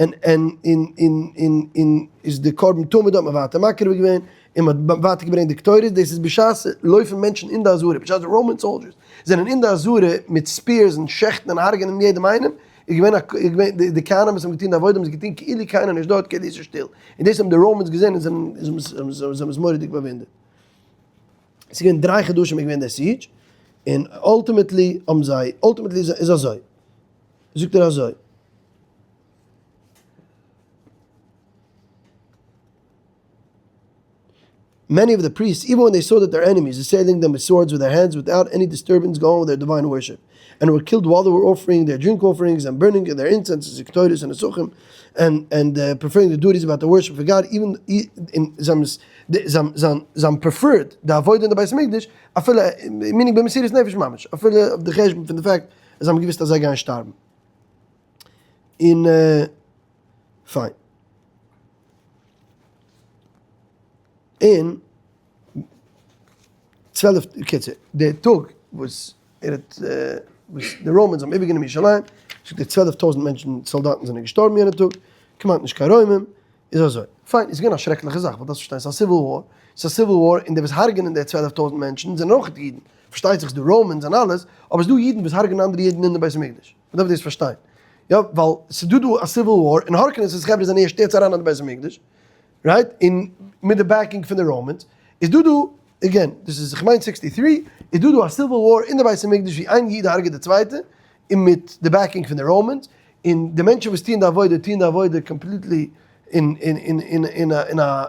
און און און און און און איז די קרבן תמיד האט מען ווייטער מקריב געווען. און מען האט ווייטער געברענגט די קטורת, דאס איז בשעת לויפן מענטשן אין די עזרה, בשעת די Roman soldiers זענען אין די עזרה מיט spears און שעכטן און הרג'ענען יעדעם איינעם, איז געווען א איז געווען די די כהנים וואס האבן געטון די עבודה האבן עס געטון כאילו קיינער נישט דארט כאילו עס איז שטיל, און דאס האבן די Romans געזען און זענען זיי האבן עס מורא'דיג באוואונדערט. עס איז געווען 3 חדשים איז געווען דער siege, און ultimately האבן זיי, ultimately איז אזוי, זאגט ער אזוי. Many of the priests, even when they saw that their enemies assailing them with swords with their hands without any disturbance, go on with their divine worship, and were killed while they were offering their drink offerings and burning their incenses, קטורת and נסכים, and preferring the duties about the worship for God, even in זיי האבן preferred די עבודה אין די בית המקדש, אפילו, meaning במסירות נפש ממש, אפילו אויף די חשבון פון די fact אז זיי האבן געוואוסט אז זיי גייען שטארבן. און פיין. און 12, קיצור, דער טאג וואס ער האט, וואס די Romans האבן איבערגענומען ירושלים, זאגט ער 12,000 מענטשן, סאלדאטן זענען געשטארבן יענע טאג, כמעט נישט קיין רוימים, איז אזוי. פיין, איז געווען א שרעקליכע זאך, ווייל דארפסט פארשטיין, ס'איז א civil war, ס'איז א civil war, און די וואס הרג'ענען די 12,000 מענטשן זענען אויך אידן. פארשטייט זיך ס'דא Romans און אלעס, אבער ס'דא אידן וואס הרג'ענען אנדערע אידן אין די בית המקדש. מ'דארף דאס פארשטיין. יא, ווייל ס'דא דא א civil war, און הורקנוס'ס חברה זענען ערשט יעצט אריין אין די בית המקדש, right? און מיט די backing פון די Romans, איז דא דא, again, דאס איז איך מיין 63, איז דא דא א civil war אין די בית המקדש ווי איין איד הרג'עט די צווייטע, און מיט די backing פון די Romans, און די מענטשן וואס טוען די עבודה, טוען די עבודה completely אין אין אין אין אין א אין א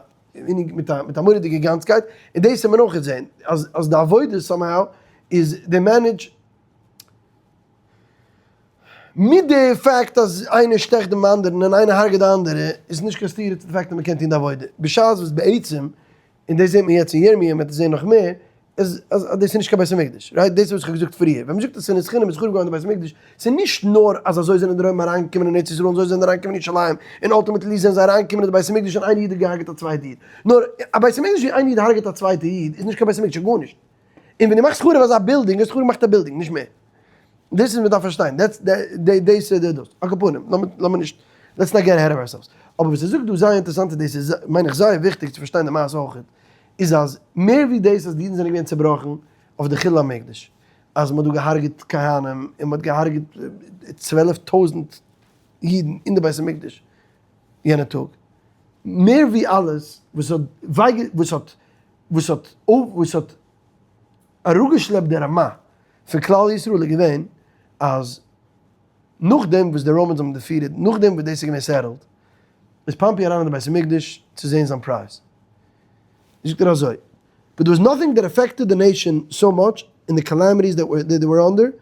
מיט א מיט א מורא'דיגע גאנצקייט, און דאס האט מען אויך געזען, אז אז די עבודה somehow איז די manage מיט די fact אז איינער שטעכט דעם אנדערן און איינער הרג'עט די אנדערע, איז נישט קיין סתירה צו די fact אז מען קען טון די עבודה, בשעת וואס בעצם, און דאס זעט מען יעצט אין ירמי' און מען וועט עס זען נאך מער, איז אז דאס איז נישט קיין בית המקדש, right? דאס איז וואס איך האב געזאגט פריער, ווען מען זאגט אז שנאת חינם איז חרוב געווארן די בית המקדש, ס'איז נישט נאר אז אזוי זענען די רוימער אריינגעקומען אין ארץ ישראל און אזוי זענען זיי אריינגעקומען אין ירושלים, און ultimately זענען זיי אריינגעקומען אין די בית המקדש און איין איד האט געהארגעט א צווייטע איד. נאר א בית המקדש ווי איין איד הארגעט א צווייטע איד איז נישט קיין בית המקדש, גארנישט. און ווען דו מאכסט חרוב אזא בילדינג האסטו חרוב געמאכט א בילדינג, נישט מער. דאס איז מען דארף פארשטיין, that's דאס איז דאס. על כל פנים, לאמיר נישט, let's not get ahead of ourselves. אבער וואס ער זאגט דא זייער אינטערעסאנט און דאס איז מיין איך זייער וויכטיג צו פארשטיין די מעשה אויך, איז אז מער ווי דאס אז די אידן זענען געווען צעבראכן אויף די חילול המקדש, אז מען האט דא געהארגעט כהנים און מען האט געהארגעט 12,000 אידן אין די בית המקדש יענע טאג, מער ווי אלעס וואס האט וויי וואס האט וואס האט וואס האט אראפגעשלעפט די רמה פון כלל ישראל איז געווען אז נאכדעם וואס די Romans האבן defeated, נאכדעם וואס דאס איז געווען settled, איז פאמפי אריין אין די בית המקדש צו זען זיין prize. זאגט ער אזוי, But there was nothing that affected the nation so much in the calamities that were, that they were under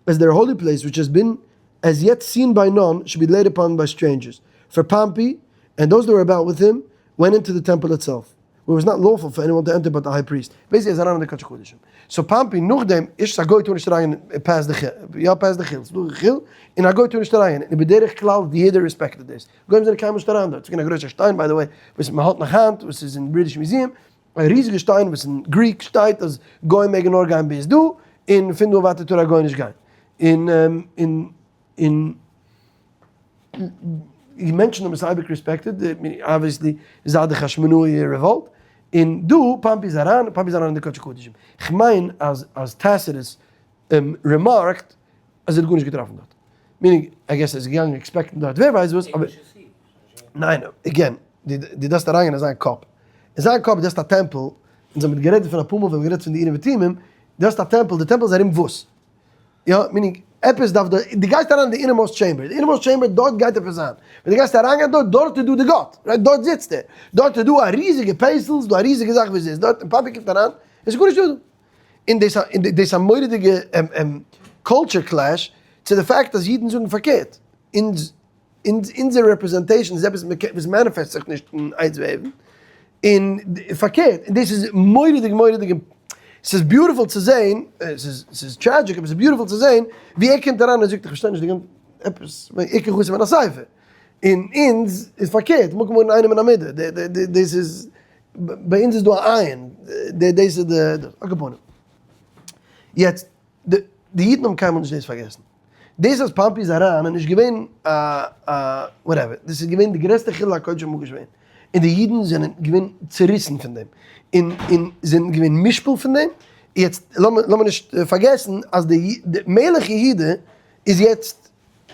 as their holy place which has been as yet seen by none should be laid upon by strangers. For Pompey and those that were about with him went into the temple itself, where it was not lawful for anyone to enter but the high priest. Basically, איז אריין אין די קדשי קדשים. So פאמפי נאכדעם, איש א גוי טאר נישט אריין past די חיל, יא past די חיל, ס'דא א חיל, און א גוי טאר נישט אריין, און בדרך כלל יעדער respected דאס. גוים זענען קיינמאל נישט אריין דארט. ס'איז געווען א גרויסע שטיין by the way, וואס מ'האלט נאך היינט, וואס איז אין British Museum, א ריזיגע שטיין וואס אין Greek שטייט אז גוים מעגן נאר גיין ביז דא, און פון דא ווייטער טאר א גוי נישט גיין. און און און די מענטשן האבן עס אייביג respected, obviously זייט די חשמונאי revolt, און דא פאמפי איז אריין, פאמפי איז אריין אין די קדשי קדשים. כ'מיין אז אז טעסיטוס remarked אז ער האט גארנישט געטראפן דארט. Meaning, I guess ער איז געגאנגען expect ן דארט ווער ווייסט וואס, אבער ניין, again, דו דארפסט אריינגיין אין זיין קאפ. אין זיין קאפ דו האסט א טעמפל, אונז האבן גערעדט דערפון אפאר מאל ווען מ'האט גערעדט פון די אורים ותומים, דו האסט א טעמפל, די טעמפל איז ארום וואס? יא, meaning, עפעס דארף דא, דו גייסט אריין אין די innermost chamber, די innermost chamber דארט גייט עפעס זיין, ווען דו גייסט אריינגיין דארט, דארט איז דא די גאט, right, דארט זיצט ער, דארט איז דא א ריזיגע פסל, ס'איז דא א ריזיגע זאך וואס זיצט דארט, און פאמפי קומט אריין, עס איז גארנישט דא דא. און דאס איז א מורא'דיגע culture clash צו די fact אז אידן זאגן פארקערט, אונז אונזער representation איז עפעס וואס manifest זיך נישט אין עץ ואבן, און פארקערט, און דאס איז מורא'דיג מורא'דיג, ס'איז beautiful צו זען, ס'איז tragic אבער ס'איז beautiful צו זען ווי ער קומט אריין און זאגט איך פארשטיי נישט די גאנצע עפעס, עיקר חסר מן הספר, און אונז איז פארקערט, מקום אן איינעם אין א מידה, דאס איז, ביי אונז איז דא א עין, דאס איז די, על כל פנים. יעצט, די אידן האבן קיינמאל נישט דאס פארגעסן. דאס אז פאמפי איז אריין איז נישט געווען א א whatever, דאס איז געווען די גרעסטע חילול הקודש אמאל געווען. און די אידן זענען געווען צעריסן פון דעם, און און זענען געווען מושפל פון דעם, יעצט לאמיר לאמיר נישט פארגעסן אז די מלך יהודה איז יעצט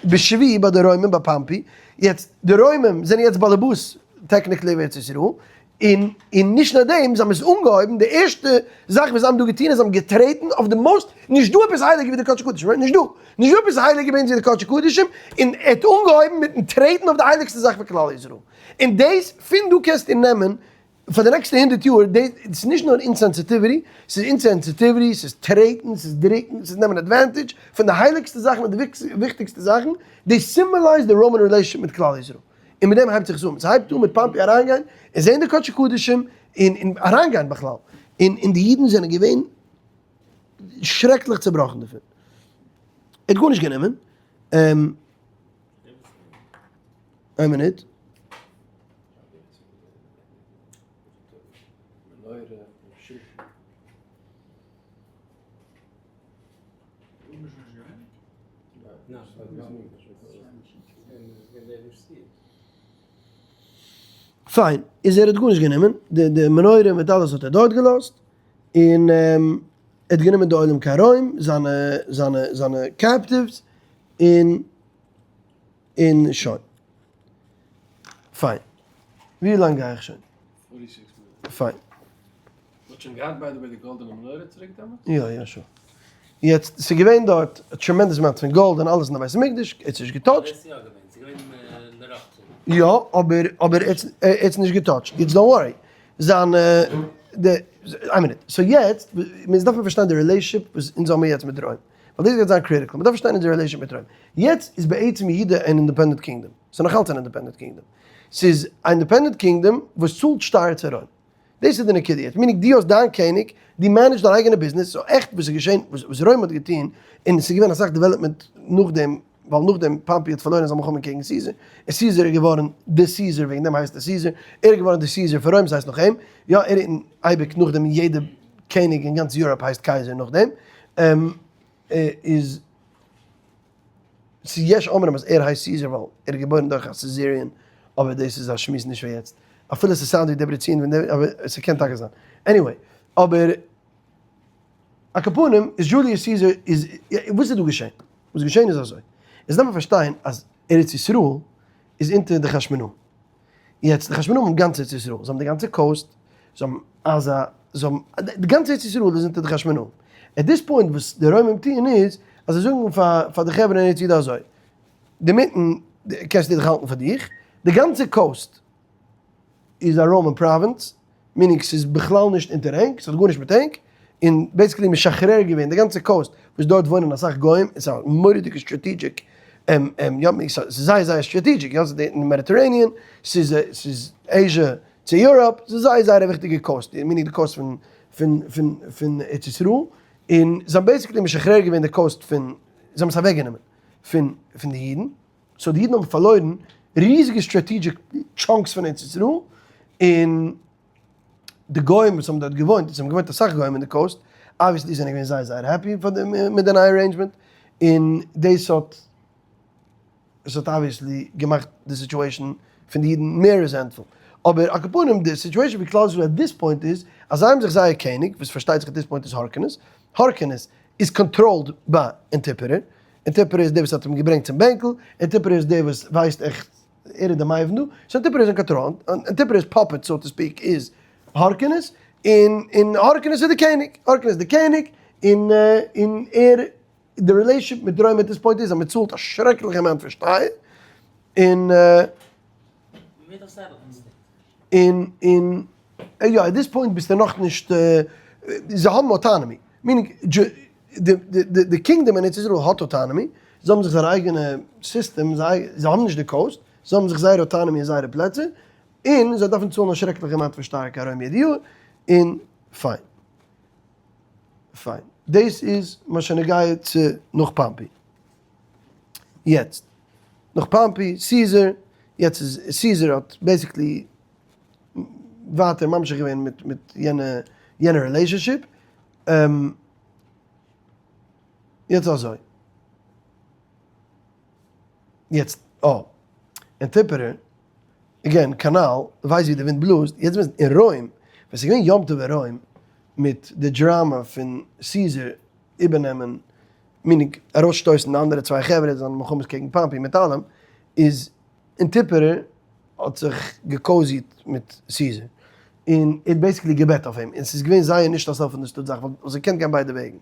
בשבי ביי די רוימים ביי פאמפי, יעצט די רוימים זענען יעצט באלעבאס technically אויף ארץ ישראל, און און נישט נאר דעם, זיי האבן עס אנגעהויבן, די ערשטע זאך וואס זיי האבן דא געטון איז זיי האבן געטרעטן אויף די most, נישט דא עפעס הייליגער ווי די קדשי קדשים, right? נישט דא, נישט דא עפעס הייליגער ביי אונז ווי די קדשי קדשים, און ער האט אנגעהויבן מיטן טרעטן אויף די הייליגסטע זאך פון כלל ישראל, און דאס, פון דא קענסטו נעמען פאר די נעקסטע 100 יאר, דאס איז נישט נאר insensitivity, ס'איז insensitivity, ס'איז טרעטן, ס'איז דריקן, ס'איז נעמען advantage פון די הייליגסטע זאכן און די וויכטיגסטע זאכן, דאס symbolize די Roman relationship מיט כלל ישראל. און מיט דעם הייבט זיך עס אן, ס'הייבט אן מיט פאמפי אריינגיין און זען די קדשי קדשים, און און אריינגיין בכלל, און און די אידן זענען געווען שרעקליך צעבראכן דערפון. ער האט גארנישט גענומען. איין מינוט. פיין, איז ער האט גארנישט גענומען, די די מנורה מיט אלעס האט ער דארט געלאזט, און ער האט גענומען די עולים קיין רוים, זיינע זיינע זיינע captives, און און שוין. פיין. ווי לאנג גיי איך שוין? פיין. מ'האט שוין געהאט by the way די גאלדענע מנורה צוריק דעמאלטס? יא יא sure. יעצט ס'איז געווען דארט א tremendous amount פון גאלד און אלעס אין די בית המקדש, ער האט עס נישט געטאטשט. דאס איז יא געווען, ס'איז געווען לרחצה. יא, אבער אבער ער האט עס נישט געטאטשט. יעצט don't worry. זיין די, איין מינוט. so יעצט, מיר דארפן פארשטיין די relationship וואס אונז האבן יעצט מיט רוים. ווייל דאס גייט זיין critical. מ'דארף פארשטיין אונזער relationship מיט רוים. יעצט איז בעצם יהודה אן independent kingdom. ס'איז נאכאלץ אן independent kingdom. ס'איז א independent kingdom וואס צאלט שטייער צו רוים. דאס איז די נקודה יעצט, meaning דו האסט דיין קעניג, דו manage סט דיין אייגענע ביזנעס, so עכט וואס איז געשען, וואס רוים האט געטון, און עס איז געווען אסאך development נאכדעם, ווייל נאכדעם פאמפי האט פארלוירן זיין מלחמה קעגן סיזער, און סיזער איז געווארן די סיזער, וועגן דעם הייסט ער סיזער, ער איז געווארן די סיזער פון רוים, ס'הייסט נאך אים, יא ער און אייביג נאכדעם יעדע קעניג אין גאנץ Europe הייסט קייזער נאכדעם, איז. ס'איז יש אומרים אז ער הייסט סיזער ווייל ער איז געבוירן דורך א cesarean, אבער דאס איז א שמועס נישט פאר יעצט. אפילו ס' sound ווי דעברעצין ווען דער, אבער ס'קען טאקע זיין. anyway, אבער על כל פנים איז דזשוליוס סיזער איז, וואס איז דא געשען? וואס איז געשען איז אזוי, עס דארף מען פארשטיין אז ארץ ישראל איז אונטער די חשמונאים. יעצט די חשמונאים האבן גאנץ ארץ ישראל, זיי האבן די גאנצע coast, זיי האבן עזה, זיי האבן, די גאנצע ארץ ישראל איז אונטער די חשמונאים. at this point וואס די רוימים טוען איז, אז זיי זאגן פאר פאר די חברה אין ארץ יהודה אזוי, די מיטן קענסטו דיך האלטן פאר דיך, די גאנצע coast איז א Roman province, meaning ס'איז בכלל נישט אונטער ענק, ס'האט גארנישט מיט ענק, און basically משחרר געווען די גאנצע coast וואס דארט וואוינען אסאך גוים, און ס'איז א מורא'דיגע strategic, יא, ס'איז זייער זייער strategic, יא, ס'איז אין Mediterranean, ס'איז ס'איז Asia צו Europe, ס'איז זייער זייער א וויכטיגע coast, meaning די coast פון פון פון פון ארץ ישראל, און זיי האבן basically משחרר געווען די coast פון, זיי האבן עס אוועקגענומען פון פון די אידן. so די אידן האבן פארלוירן ריזיגע strategic chunks פון ארץ ישראל, און די גוים וואס האבן דארט געוואוינט, עס האבן געוואוינט אסאך גוים אין די coast, obviously זענען געווען זייער זייער happy פאר די מיט די נייע arrangement, און דאס האט עס האט obviously געמאכט די situation פון די אידן מער resentful. אבער על כל פנים די situation פון כלל ישראל at this point איז, אז זיי האבן זיך זייער קעניג, וואס פארשטייט זיך at this point איז הורקנוס, הורקנוס איז controlled ביי אנטיפטר, אנטיפטר איז דער וואס האט אים געברענגט צום בענקל, אנטיפטר איז דער וואס ווייסט עכט, ער איז דער מבין דא, so אנטיפטר איז אין קאנטראל, אנטיפטר'ס puppet so to speak איז הורקנוס, און און הורקנוס איז די קעניג, הורקנוס איז די קעניג, און און ער, די relationship מיט רוים at this point איז אז מען צאלט א שרעקליכע amount פון שטייער, און. און און יא at this point ביסטו נאכנישט זיי האבן autonomy meaning די kingdom אין ארץ ישראל האט autonomy זיי האבן זיך זייער אייגענע סיסטעם זיי האבן נישט די coast זיי האבן זיך זייער autonomy אין זייערע פלעצער און זיי דארפן צאלן א שרעקליכע amount פון שטייער קיין רוים יעדע יאר און פיין פיין דאס איז מה שנוגע צו נאך פאמפי. יעצט נאך פאמפי, סיזער, יעצט איז סיזער האט basically ווייטער ממשיך געווען מיט מיט יענע יענע relationship, יעצט אזוי, יעצט אה, אנטיפטר. Again, כנ"ל, ווייסט ווי די ווינט בלאזט, יעצט ווען אין רוים, ווען ס'איז געווען יום טוב אין רוים, מיט די דראמא פון סיזער איבערנעמען, meaning ארויסשטויסן די אנדערע צוויי חברה, זיינע מלחמות קעגן פאמפי מיט אלעם, איז אנטיפטר האט זיך גע cozy ט מיט סיזער, און ער האט basically געבעט אויף אים, און ס'איז געווען זייער נישט א self understood זאך, ווייל ס'קען גיין ביידע וועגן,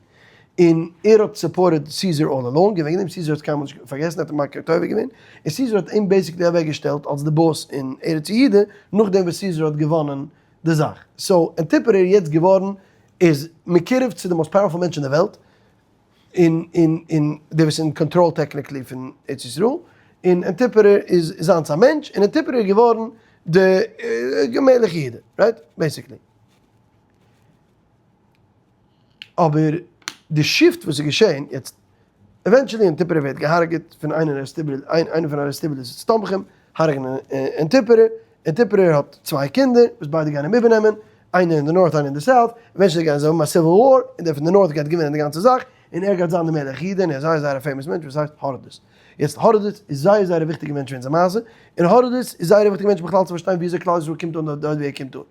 און ער האט supported סיזער all along, און וועגן דעם סיזער האט קיינמאל נישט פארגעסן, ער האט אים מכיר טובה געווען, און סיזער האט אים basically אוועקגעשטעלט אלס די boss אין ארץ יהודה, נאכדעם וואס סיזער האט געוואנען די זאך. So אנטיפטר איז יעצט געווארן איז מקורב צו די most powerful מענטש אין די וועלט, און און און דער וואס איז אין control technically פון ארץ ישראל, און אנטיפטר איז זיינס א מענטש, און אנטיפטר איז געווארן די מלך יהודה, right? Basically. אבער די shift וואס איז געשען יעצט, eventually אנטיפטר ווערט געהארגעט פון איינער איינער פון אריסטובולוס' תומכים, הרג'נען אנטיפטר, אנטיפטר האט צוויי קינדער וואס ביידע גייען אים איבערנעמען, איינער אין די north איינער אין די south, eventually גייען זיי האבן א civil war, און דער פון די north גייט געווינען די גאנצע זאך, און ער גייט זיין די מלך יהודה, און ער איז זייער זייער א famous מענטש וואס הייסט הורדוס. יעצט הורדוס איז זייער זייער א וויכטיגע מענטש פאר אונזער מעשה, און הורדוס איז זייער א וויכטיגע מענטש בכלל צו פארשטיין ווי אזוי כלל ישראל קומט אן דארט ווי ער קומט אן.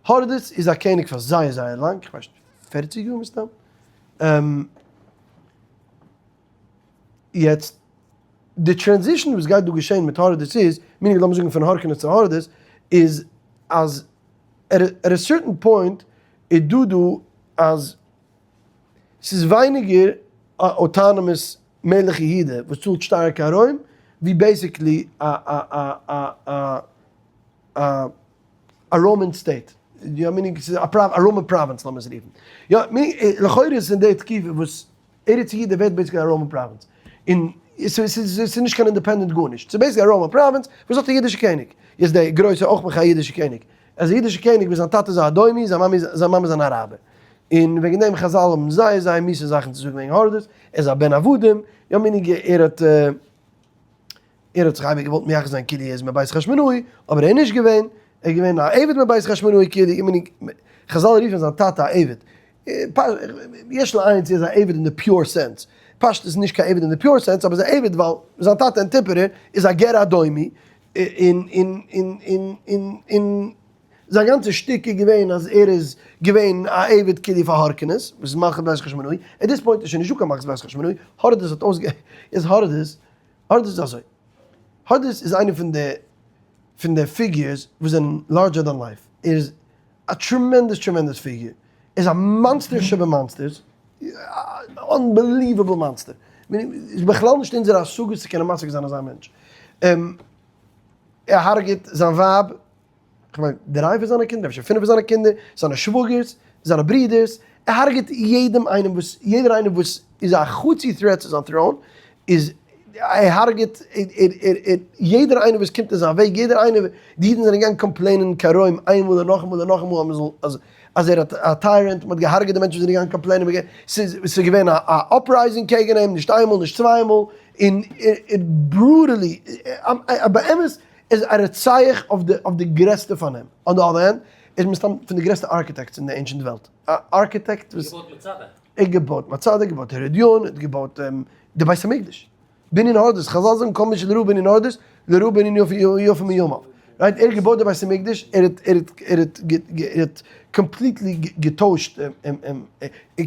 הורדוס איז א קעניג פאר זייער זייער לאנג, איך ווייס נישט, פערציג יאר מסתם. יעצט די transition וואס גייט דא געשען מיט הורדוס איז, meaning לאמיר זאגן פון הורקנוס צו הורדוס, איז אז at a certain point איז דא דא אז ס'איז ווייניגער א autonomous מלך יהודה וואס צאלט שטארק קיין רוים, ווי basically א א א א א א א Roman state, יא meaning ס'איז א א Roman province לאמיר עס רופן, יא meaning לכאורה איז עס אין די תקופה וואס ארץ יהודה ווערט basically א Roman province, און ס'איז נישט קיין independent גארנישט, ס'איז basically א Roman province וואס האט א אידישע קעניג, איז דער גרויסער אויך מיך א אידישע קעניג, ער איז א אידישע קעניג וואס זיין טאטע איז א אדומי, זיין מאמע איז זיין מאמע איז אן אראבער, און וועגן דעם חזל האבן זייער זייער מיסע זאכן צו זאגן וועגן הורדוס, ער איז א בן עבדים, יא meaning ער האט ער האט זיך אייביג געוואלט מייחס זיין כאילו ער איז מבית חשמונאי, אבער ער איז נישט געווען, ער איז געווען א עבד מבית חשמונאי כאילו, meaning חזל רופן זיין טאטע א עבד, יש לעיין צו ער איז א עבד אין די pure sense, פשט איז נישט קיין עבד אין די pure sense, אבער איז א עבד ווייל זיין טאטע אנטיפטר איז א גר אדומי, און און און און און און זיין גאנצע שטיק איז געווען אז ער איז געווען א עבד כאילו פאר הורקנוס, וואס איז מלכות בית חשמונאי, at this point איז שוין נישטא קיין מלכות בית חשמונאי, הורדוס האט אויסגע איז הורדוס, הורדוס איז אזוי, הורדוס איז איינער פון די פון די figures וואס זענען larger than life, ער איז א tremendous tremendous figure, ער איז א monster שב monsters, unbelievable monster, איז בכלל נישט אונזער השגות צו קענען משיג זיין אזא מענטש, ער הרג'עט זיין ווייב, כ'מיין דריי פון זיינע קינדער, אפשר פינף פון זיינע קינדער, זיינע שוואגערס, זיינע ברידערס, ער הרג'עט יעדעם איינעם וואס, יעדער איינער וואס איז א חצי threat צו זיין throne, איז ער הרג'עט יעדער איינער וואס קומט אין זיין וועג, יעדער איינער, די אידן זענען געגאנגען complain ען קיין רוים איינמאל און נאכאמאל און נאכאמאל אז מ'זאל, אז אז ער האט א tyrant, מ'האט געהארגעט די מענטשן וואס זענען געגאנגען complain ען, ס'איז געווען א uprising קעגן אים, נישט איינמאל נישט צוויי מאל, און ער brutally, באמת איז א רוצח אויף די אויף די גרעסטע פארנעם, on the other hand איז מסתם פון די גרעסטע architects אין די ancient וועלט, א architect וואס. געבויט מצדה. ער האט געבויט מצדה, ער האט געבויט הרודיון, ער האט געבויט די בית המקדש, בנין הורדוס, חזל זאגן כל מי שלא ראה בנין הורדוס, לא ראה בנין יפה מימיו, right, ער האט געבויט די בית המקדש, ער האט ער האט ער האט ער האט completely געטוישט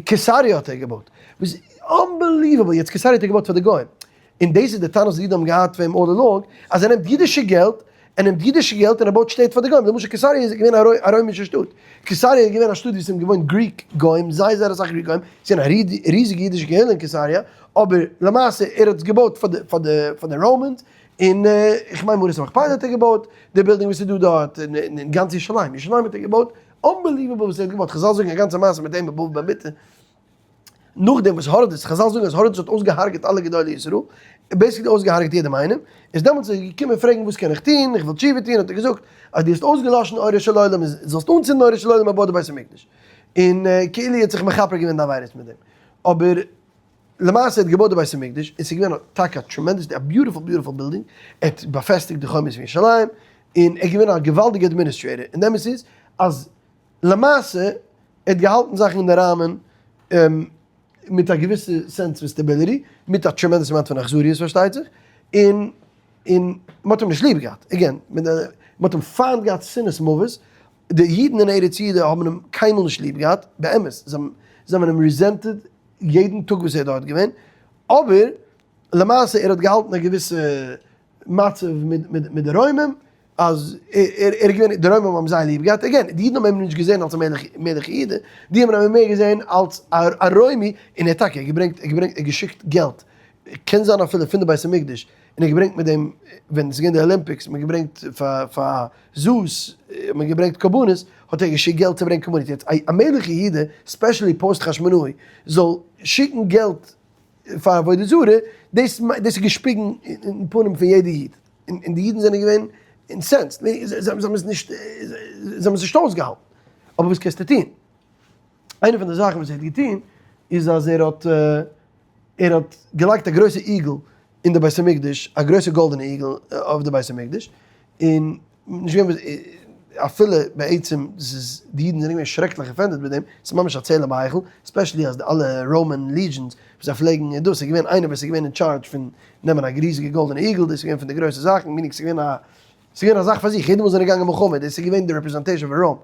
קיסריה האט ער געבויט, וואס איז unbelievable, יעצט קיסריה האט ער געבויט פאר די גוים, און דאס איז די טענה וואס די אידן האבן געהאט פון אים all along, אז ער נעמט אידישע געלט, ער נעמט אידישע געלט און ער בויט שטעט פאר די גוים, למשל קיסריה איז געווען א רוימישע שטאט, קיסריה איז געווען א שטאט וואו עס האבן געוואוינט Greek גוים, זייער זייער אסאך Greek גוים, עס איז געווען א ריזיגע אידישע קהילה אין קיסריה, אבער למעשה ער האט עס געבויט פאר די פאר די פאר די Romans, און איך מיין מערת המכפלה האט ער געבויט, די בילדינג וואס איז דא דארט, און גאנץ ירושלים, ירושלים האט ער געבויט, unbelievable וואס ער האט געבויט, חזל זאגן א גאנצע מעשה מיט אים בבא בתרא. נאכדעם וואס הורדוס, חזל זאגן אז הורדוס האט אויסגעהארגעט אלע גדולי ישראל, basically אויסגעהארגעט יעדעם איינעם, איז דעמאלטס איז ער געקומען פרעגן וואס קען איך טון, איך וויל תשובה טון, האט ער געזאגט אז דו האסט אויסגעלאשן אורו של עולם, איז זאלסט אנצינדן אורו של עולם און בוי די בית המקדש. און כאילו ער האט זיך מכפר געווען די עבירות מיט דעם. אבער למעשה ער האט געבויט די בית המקדש, און ס'איז געווען טאקע א tremendous, א beautiful beautiful בילדינג, ער האט באפעסטיגט די חומות פון ירושלים, און ער איז געווען א געוואלדיגע administrator, און די אמת איז אז למעשה ער האט געהאלטן זאכן אין די ראמען מיט א געוויסע sense פון stability, מיט א tremendous amount פון אכזריות פארשטייט זיך, און און מען האט אים נישט ליב געהאט, again, מען האט אים פיינט געהאט שנאת מוות, די אידן אין ארץ יהודה האבן אים קיינמאל נישט ליב געהאט, באמת, זיי האבן אים resented יעדן טאג וואס ער איז דארט געווען, אבער למעשה ער האט געהאלטן א געוויסע מצב מיט די רוימים, אז ער איז געווען, די רוימים האבן זייער ליב געהאט, again, די אידן האבן אים נישט געזען אלס א מלך יהודה, די האבן אים מער געזען אלס א רוימי, און ער האט טאקע געברענגט, ער געברענגט, ער געשיקט געלט, קען זיין אפילו פון די בית המקדש, און ער געברענגט מיט דעם, ווען עס איז געווען די Olympics, מען געברענגט פאר פאר זאוס, מען געברענגט קרבנות, האט ער געשיקט געלט צו ברענגען קרבנות, יעצט א מלך יהודה, specially post חשמונאי, זאל שיקן געלט פאר עבודה זרה, דאס דאס איז געשפיגן אין פנים פון יעדע איד, און די אידן זענען געווען incensed, זיי האבן עס נישט, זיי האבן עס נישט אויסגעהאלטן, אבער וואס קענסטו טון? איינע פון די זאכן וואס ער האט געטון איז אז ער האט ער האט געלייגט א גרויסע eagle אין די בית המקדש, א גרויסע גאלדענע eagle אויף די בית המקדש, און נישט געווען וואס אפילו בעצם ס'איז די אידן זענען געווען שרעקליך offended מיט דעם, ס'איז ממש א צלם בהיכל, especially אז די אלע Roman legions וואס זיי פלעגן דאס איז געווען איינער וואס איז געווען אין טשארדזש פון נעמען א ריזיגע גאלדענע eagle, דאס איז געווען פון די גרויסע זאכן, meaning ס'איז געווען א ס'איז געווען א זאך פאר זיך, יעדע מאל זענען געגאנגען מלחמה, דאס איז געווען די representation פון רוים,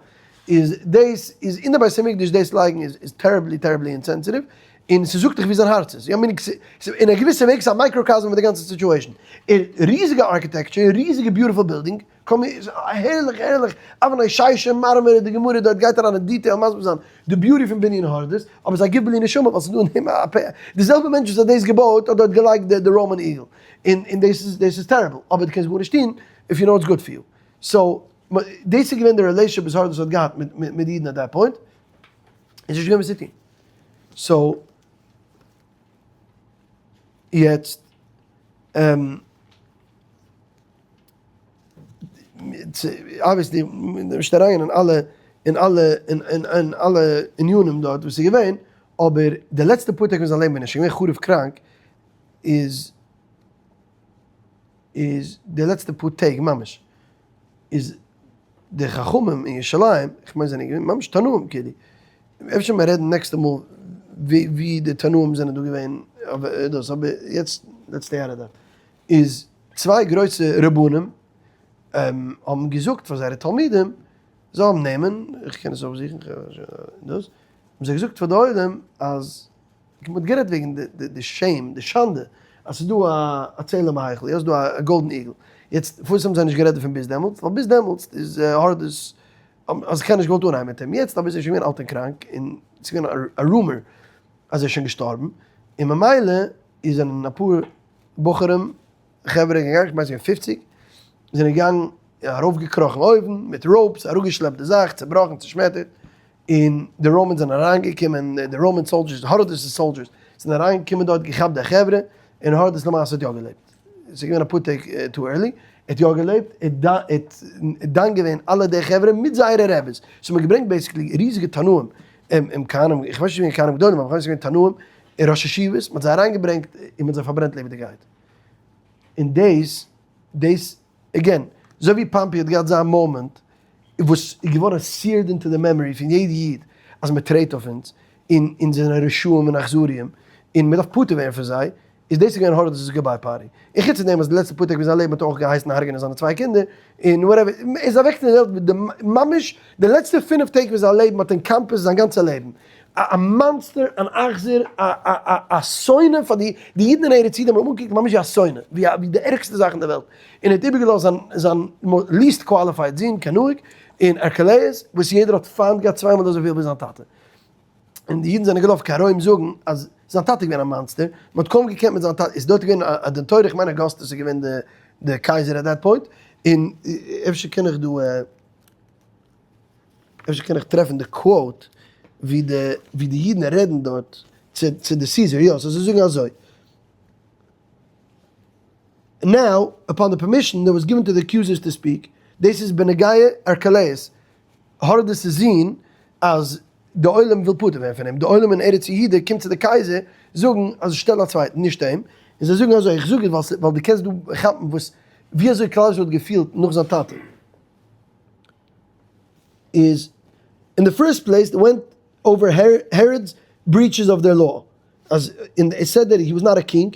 איז דאס איז אין די בית המקדש דאס לייגן איז איז terribly terribly insensitive, און ס'זאגט דיך ווי זיין הארץ איז, יא meaning ס'איז אין א געוויסע וועג ס'איז א microcosm פון די גאנצע situation, און ריזיגע architecture, ריזיגע beautiful building, הערליך הערליך, אבני ששה מרמר די גמרא דארט גייט אריין אין detail מסביר זיין די beauty פון בנין הורדוס, אבער ס'איז א גוף בלי נשמה ווייל ס'איז דא אין דעם א פ, די זעלבע מענטש וואס האט דאס געבויט האט דארט געלייגט די Roman eagle, און און דאס איז דאס איז terrible, אבער דו קענסט גארנישט טון if you know it's good for you. So, דאס איז געווען די relationship וואס הורדוס האט געהאט מיט מיט די אידן at that point, איז נישט געווען וואס צו טון. So, יעצט, obviously, נישט אריין אין אלע אין אלע אין אלע ענינים דארט וואס איז געווען, אבער די לעצטע פאר טעג פון זיין לעבן ווען ער איז שוין געווען חרוב קראנק, איז איז די לעצטע פאר טעג ממש איז די חכמים אין ירושלים, איך מיין זענען געווען ממש תנאים כאילו, אפשר מיר רעדן נעקסטע מאל ווי די תנאים זענען דא געווען דאס, אבער יעצט let's stay out of that, איז צוויי גרויסע רבנים האבן געזאגט פאר זייערע תלמידים זיי האבן נעמען, איך קען עס אויפזוכן, דאס, האבן זיי געזאגט פאר די עולם אז מען האט גערעדט וועגן די shame, די שאנדע, אז ס'איז דא א צלם בהיכל, יא, ס'איז דא א golden eagle. יעצט, פארוואס האבן זיי נישט גערעדט דערפון ביז דעמאלטס? ווייל ביז דעמאלטס איז הורדוס, האט זיך קיינער נישט געוואלט אנהייבן מיט אים. יעצט אבער איז ער שוין געווען אלט און קראנק, און ס'איז געווען א rumor אז ער איז שוין געשטארבן, און ממילא איז זענען אפאר בחורים, חברה געגאנגען, כ'מיין ס'איז געווען פופציג, זענען געגאנגען ארויפגעקראכן אויבן מיט ropes, אראפגעשלעפט די זאך, צעבראכן, צעשמעטערט, און די Romans זענען אריינגעקומען, די Roman soldiers, הורדוס'ס soldiers, זענען אריינגעקומען דארט, געכאפט די חברה, און הורדוס למעשה האט יא געלעבט. ס'איז געווען אפאר טעג too early, ער האט יא געלעבט, ער האט דן געווען אלע די חברה מיט זייערע רעבעס. סאו מ'האט געברענגט basically ריזיגע תנאים, און כהנים, איך ווייס נישט וועגן כהנים גדולים, אבער איך ווייס ס'איז געווען תנאים, און ראשי ישיבות, מ'האט זיי אריינגעברענגט און מ'האט זיי פארברענט לעבעדיגעהייט. און דאס, דאס, again, אזוי ווי פאמפי האט געהאט זיין מאמענט, וואס איז געווארן seared into די memory פון יעדע איד אז מען טרעט אויף אונז, און אונז זענען רשעים און אכזריים, און מען דארף פטור ווערן פון זיי, איז דאס איז געווען הורדוס'ס goodbye party. און חוץ פון דעם אז די לעצטע פאר טעג פון זיין לעבן האט ער אויך געהייסן הרג'נען זיינע צוויי קינדער, און whatever, ער איז אוועק פון די וועלט מיט די ממש די לעצטע פינף טעג פון זיין לעבן האט encompassed זיין גאנצע לעבן. א monster, אן אכזר, א א א א שונא פאר די די אידן אין ארץ ישראל האבן אים אנגעקוקט ממש ווי א שונא, ווי א ווי די ערגסטע זאך אין די וועלט, און ער האט איבערגעלאזט זיין זיין least qualified זון כנהוג, און ארכעלעאוס, וואס יעדער האט פיינט געהאט צוויי מאל אזויפיל ווי זיין טאטע. און די אידן זענען געלאפן קיין רוים זאגן אז זיין טאטע איז געווען א monster, מען האט קוים געקענט מיט זיין טאטע, איז דארט געווען א דין תורה, איך מיין אגאסטוס איז געווען די די קייזער at that point, און אפשר קען איך דא. אפשר קען איך טרעפן די quote ווי די ווי די אידן רעדן דארט צו צו די Caesar, יא, so זיי זאגן אזוי, Now, upon the permission that was given to the accusers to speak, דאס איז בנוגע ארכעלעאוס, הורדוס'ס זון, אז די עולם וויל פטור ווערן פון אים, די עולם אין ארץ יהודה קומט צו די קייזער זאגן אז שטעל א צווייטן, נישט אים, און זיי זאגן אזוי, איך זאג עס ווייל דו קענסט דא כאפן וואס ווי אזוי כלל ישראל האט געפילט נאך זיין טאטע. איז אין די first place they went over Herod's breaches of their law אז און they said that he was not a king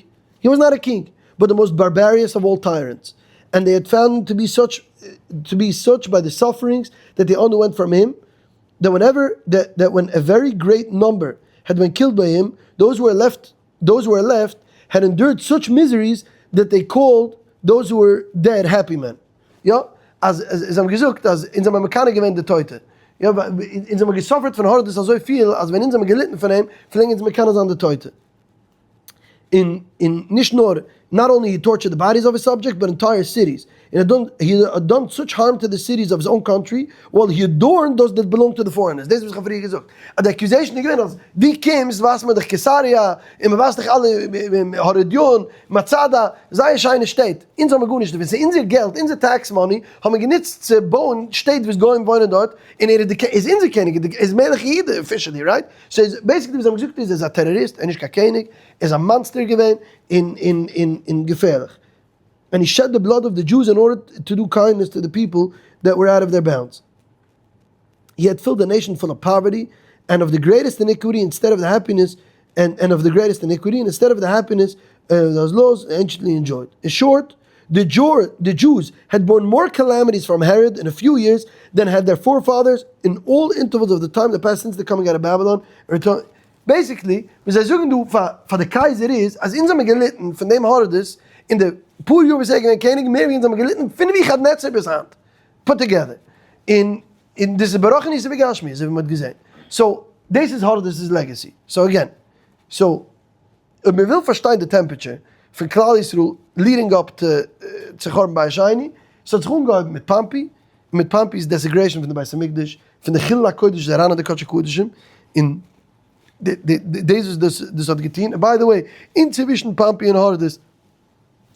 he was not a king but the most barbarous of all tyrants and they had found to be such. to be such by the sufferings that they underwent from him, that whenever that when a very great number had been killed by him, those who are left those who are left had endured such miseries that they called those who were dead happy men. יא, אז זיי האבן געזאגט אז אונז האבן מקנא געווען די טויטע. יא, אונז האבן גע suffer ט פון הורדוס אזוי פיל אז ווען אונז האבן געליטן פון אים פלעגן אונז מקנא זיין די טויטע. און און נישט נאר, not only he tortured the bodies of his subjects but entire cities, און האט done, he had done such harm to the cities of his own country, while he adorned those that belonged to the foreigners. דאס וואס איך האב פריער געזאגט, אז די accusation איז געווען אז דו קומסט ווייזט מען דיך קיסריה, און מען ווייזט דיך אלע הרדיון, מצדה, זייער שיינע שטעט, אונז האבן גארנישט דערפון, ס'איז אונזער געלט, אונזער tax money האט מען גענוצט צו בויען שטעט וואס גוים וואוינען דארט, און ער איז די איז אונזער קעניג, איז מלך יהודה officially, right? So איז basically וואס זיי האבן געזאגט איז ער איז א טעראריסט, ער איז נישט קיין קעניג, ער איז א monster געווען, און און און און געפערליך. And he shed the blood of the Jews in order to do kindness to the people that were out of their bounds. He had filled the nation full of poverty and of the greatest iniquity instead of the happiness and, and of the greatest iniquity and instead of the happiness uh, those laws anciently enjoyed. In short, the, Jew, the Jews had borne more calamities from Herod in a few years than had their forefathers in all intervals of the time that passed since the coming out of Babylon. Return. Basically, וואס זיי זאגן דא פאר פאר די קייזער איז אז אונז האבן געליטן פון דעם הורדוס אין די פאר יאר וואס ער איז געווען קעניג מער ווי אונז האבן געליטן פון נבוכדנצר ביז היינט put together. און און דאס איז ברוחניות ובגשמיות אזוי ווי מ'האט געזען. So דאס איז הורדוס'ס legacy. So again, so אויב מ'וויל פארשטיין די temperature פון כלל ישראל leading up to צו חורבן בית שני, ס'האט זיך אנגעהויבן מיט פאמפי, מיט פאמפי'ס desecration פון די בית המקדש, פון די חילול הקודש איז אריין אין די קדשי קדשים, און דאס וואס דאס דאס האט געטון, און by the way, אינצווישן פאמפי און הורדוס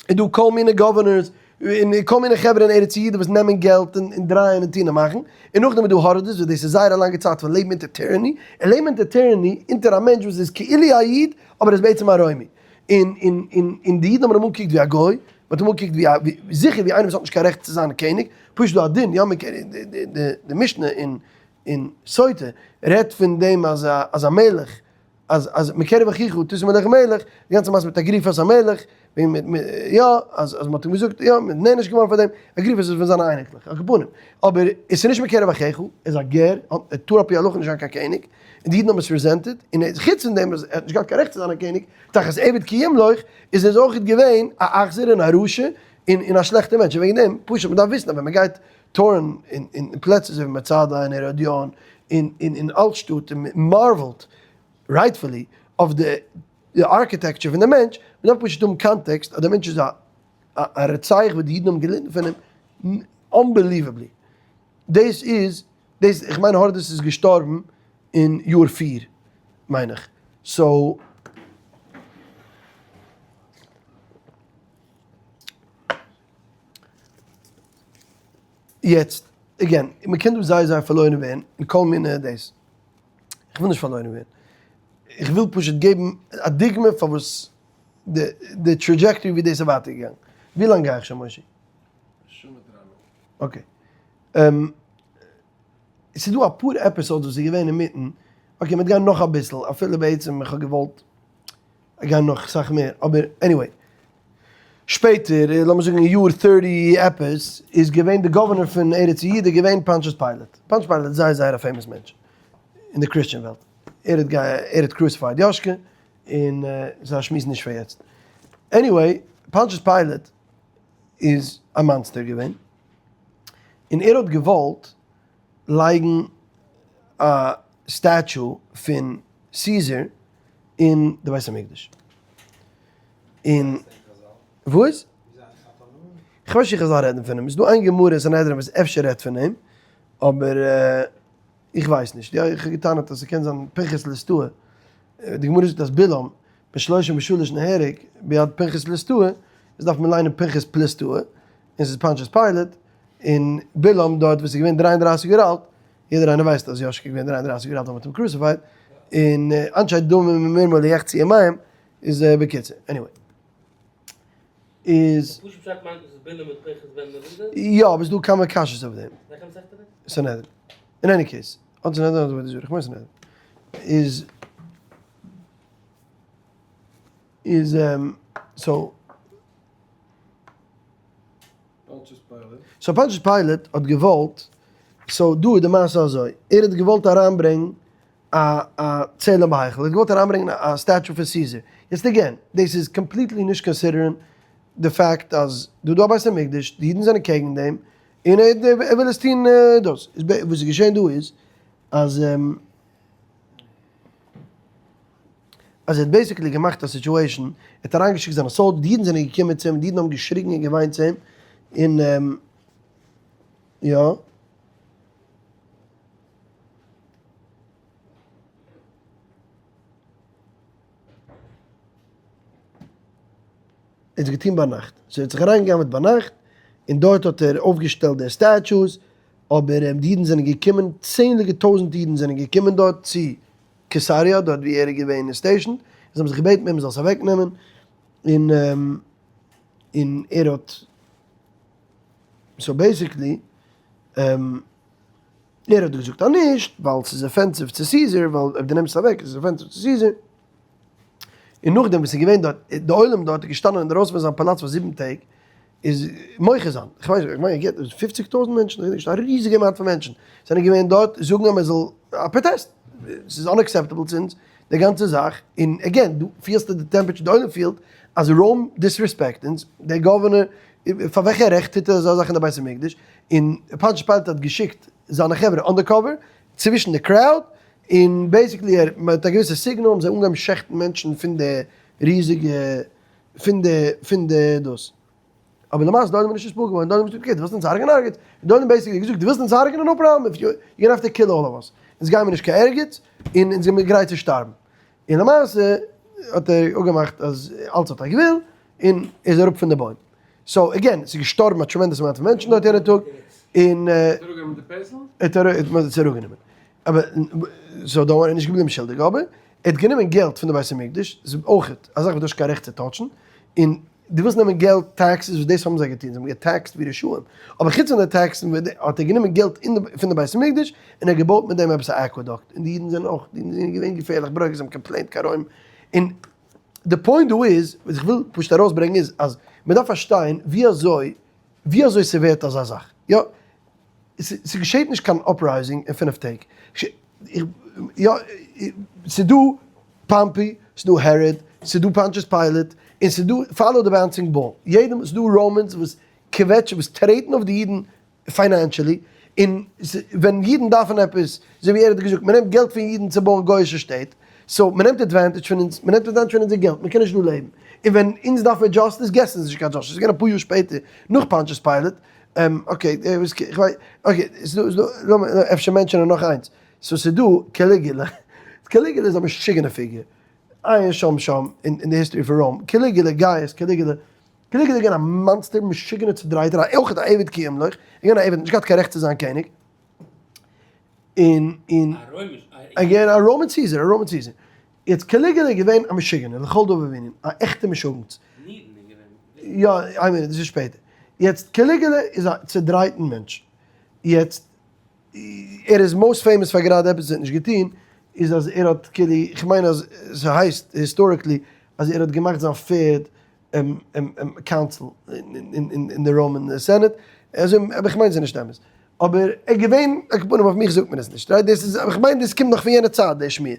איז דא כל מיני governors און כל מיני חברה אין ארץ יהודה וואס נעמען געלט און דרייען און טון און מאכן, און נאכדעם איז דא הורדוס וואס דאס איז זייער א לאנגע צייט פון לעבן אונטער tyranny, און לעבן אונטער tyranny אונטער א מענטש וואס איז כאילו א איד אבער איז בעצם א רוימי, און און און און די אידן האבן אים אנגעקוקט ווי א גוי, מען האט אים אנגעקוקט ווי א זיכער ווי איינער וואס האט נישט קיין רעכט צו זיין קעניג, פשוט דא א דין, יא מען קען די די משנה אין אין סוטה רעדט פון דעם אז א אז א מלך אז אז מקרב אחיך תשים עליך מלך, די גאנצע מעשה מיט אגריפס המלך, ווען מיט מיט יא, אז אז מ'האט אים געזאגט יא, מ'איז נענש געווארן פאר דעם, אגריפס איז פון זיינע אייניקלעך, על כל פנים, אבער עס איז נישט מקרב אחיך, ער איז א גר, ער טאר על פי הלכה נישט זיין קיין קעניג, און די אידן האבן עס resented, און ער חוץ פון דעם אז ער האט נישט געהאט קיין רעכט צו זיין א קעניג, תחת עבד כי ימלוך, איז ער אויך געווען א אכזר און א רשע, און און א שלעכטער מענטש, און וועגן דעם, פשוט מ'דארף וויסן אז ווען מ'גייט tour ן אין אין פלעצער אזוי ווי מצדה און העראדיאן, און און אין אלטשטאט און מ'marvel ט rightfully אויף די די architecture פון די מענטש, מען דארף פשוט האבן context אז די מענטש איז א א רוצח וואס די אידן האבן געליטן פון אים unbelievably. דאס איז דאס איך מיין הורדוס איז געשטארבן אין יאר 4 מיין איך, so. יעצט again, מען קען דא זייער זייער פארלוירן ווערן אין כל מיני דאס. איך וויל נישט פארלוירן ווערן. איך וויל פשוט געבן א דוגמא פארוואס די די trajectory ווי דאס איז ווייטער געגאנגען. ווי לאנג גיי איך שוין מושי? שעה מיט דריי מינוט. Okay. ס'איז דא אפאר episodes וואס איז געווען אינמיטן, okay מ'וועט גיין נאך אביסל, אפילו בעצם איך האב געוואלט גיין נאך סאך מער, אבער anyway. שפעטער, לאמיר זאגן אין יאר thirty עפעס, איז געווען די governor פון ארץ יהודה געווען פאנטשעס פיילעט. פאנטשעס פיילעט איז זייער זייער א famous מענטש אין די Christian וועלט. ער האט ער האט crucified יאשקע, און ס'איז א שמועס נישט פאר יעצט. Anyway, פאנטשעס פיילעט איז א monster געווען, און ער האט געוואלט לייגן א statue פון סיזער אין די בית המקדש. און וואס? כ'ווייס נישט איך זאל רעדן פון אים, ס'איז דא איין גמרא אין סנהדרין וואס אפשר רעדט פון אים, אבער איך ווייס נישט, יא איך האב געטענה'ט אז ס'קען זיין פנחס לסטאה, די גמרא זאגט אז בלעם בשלושים ושלש נהרג ביד פנחס לסטאה, איז דארף מען ליינען פנחס פלסטאה, און ס'איז פאנטשעס פיילעט, און בלעם דארט וואס איז געווען 33 יאר אלט, יעדער איינער ווייסט אז יאשקע איז געווען 33 יאר אלט ווען מ'האט אים crucified, און אנשי דמים ומרמה לא יחצו ימיהם, איז בקיצור, anyway. איז. פשוט פשט מיינט עס איז בלעם מיט פנחס בן אלעזר? יא, אבער ס'דא כמה קשיות אויף דעם. וועלכע מסכתא איז דאס? סנהדרין. In any case, אדער סנהדרין אדער עבודה זרה, איך מיין סנהדרין. איז. איז so. So Pontius Pilate האט געוואלט, so דא איז די מעשה אזוי, ער האט געוואלט אריינברענגן א א צלם בהיכל, ער האט געוואלט אריינברענגן א statue פון Caesar, יעצט again, דאס איז completely נישט considering די fact אז דא דא א בית המקדש, די אידן זענען קעגן דעם, און ער וויל עס טון דאס, וואס איז געשען דא איז, אז אז ער האט basically געמאכט א situation, ער האט אריינגעשיקט זיינע soldiers, די אידן זענען געקומען צו אים, די אידן האבן געשריגן און געוויינט צו אים, און יא. ער האט עס געטון ביינאכט, so ער האט זיך אריינגעגנב'עט ביינאכט, און דארט האט ער אויפגעשטעלט די statues, אבער די אידן זענען געקומען, צענדליגע טויזנט אידן זענען געקומען דארט צו קיסריה, דארט ווי ער איז געווען stationed, זיי האבן זיך געבעטן ביי אים ער זאל עס אוועקנעמען, און און ער האט, so basically, ער האט געזאגט אז נישט, ווייל ס'איז offensive צו Caesar, ווייל אויב דו נעמסט עס אוועק איז עס offensive צו Caesar. און נאכדעם וואס איז געווען דארט, די עולם דארט איז געשטאנען אינדערויסן פון זיין פאלאץ פאר 7 טעג, איז מוחה זיין, איך ווייס, איך מיין ער געט 50,000 מענטשן, איך ווייס נישט, א ריזיגע amount פון מענטשן זענען געווען דארט זאגן אז מען זאל, א protest, ס'איז unacceptable צו אונז, די גאנצע זאך, און again, דו פילסט די temperature, די עולם פילט אז Rome disrespect אונז, דער governor, פאר וועלכע רעכט טוט ער אזא זאך אין די בית המקדש, און Pontius Pilate האט געשיקט זיינע חברה undercover צווישן די crowd, און basically ער מיט א געוויסע signal האבן זיי אנגעהויבן שעכטן מענטשן פון די ריזיגע פון די פון די דאס. אבער למעשה די עולם איז נישט נתפעל געווארן, די עולם האט געזאגט okay דו ווילסט אונז הרג'נען הרג'עט, די עולם basically האט געזאגט דו ווילסט אונז הרג'נען no problem if you gonna have to kill all of us, אונז גיימיר נישט קיין ערגעץ און אונז זעמיר גרייט צו שטארבן. און למעשה האט ער אפגעמאכט אז אלץ האט א גבול און ער איז אראפ פון די בוים. so again, ס'איז געשטארבן א tremendous amount פון מענטשן דארט יענע טאג, און. האט ער אראפגענומען די פעסל? ער האט עס אראפגענומען. אבער, so don't worry, ער איז נישט געבליבן שולדיג, אבער ער האט גענומען געלט פון די בית המקדש, ס'איז אויך א זאך וואס דו האסט נישט קיין רעכט צו touch ן, און דו ווילסט נעמען געלט taxes, וואס דאס האבן זיי געטון, זיי האבן געטעקסט ווי רשעים, אבער חוץ פון די טעקסן האט ער גענומען געלט פון די בית המקדש און ער האט געבויט מיט דעם עפעס א aqueduct, און די אידן זענען אויך, די אידן זענען געווען געפערליך ברוגז, זיי האבן complained קיין רוים, און די point דא איז, וואס איך וויל פשוט ארויסברענגען איז, אז מען דארף פארשטיין ווי אזוי, ווי אזוי ס'ווערט אזא זאך, יא, ס'געשעט נישט קיין uprising אין 5 טעג, יא, ס'דא Pompey, ס'דא Herod, ס'דא Pontius Pilate, און ס'דא follow the bouncing ball, יעדעם, ס'דא Romans וואס קוועטשן, וואס טרעטן אויף די אידן financially, און ווען אידן דארפן עפעס, אזוי ווי ער האט געזאגט, מ'נעמט געלט פון אידן צו בויען גוי'אישע שטעט, so מ'נעמט advantage פון אונז, מ'נעמט advantage פון אונזער געלט, מ'קען נישט דא לעבן, און ווען אונז דארף מיר justice, געסט אונז נישט קיין justice, ס'איז געווען אפאר יאר שפעטער, נאך Pontius Pilate, okay, איך ווייס, okay, ס'איז דא, לאמיר אפשר mention ען נאך איינס, so ס'איז דא Caligula, Caligula איז א משוגענע פיגור, עיין שם שם אין די history פון Rome, Caligula, Gaius Caligula, Caligula איז געווען א monster, משוגענער צודרייטער, א אויך א עבד כי ימלוך, ער איז געווען א עבד, נישט געהאט קיין רעכט צו זיין קעניג, און און ער איז געווען א Roman Caesar, א Roman Caesar, יעצט Caligula איז געווען א משוגענער לכל דבר וענין, א עכטע משוגענס. יא, איין מינוט, דאס איז שפעטער. יעצט Caligula איז א צודרייטן מענטש, יעצט ער איז most famous פאר גראדע עפעס וואס ער האט נישט געטון, איז אז ער האט כאילו, איך מיין אז ס'הייסט historically אז ער האט געמאכט זיין פערד consul אין די Roman Senate, אזוי, אבער איך מיין ס'איז נישט אמת. אבער ער איז געווען, על כל פנים אויף מיך זאגט מען עס נישט, right? דאס איז, איך מיין דאס קומט נאך פון יענע צייט די שמועה.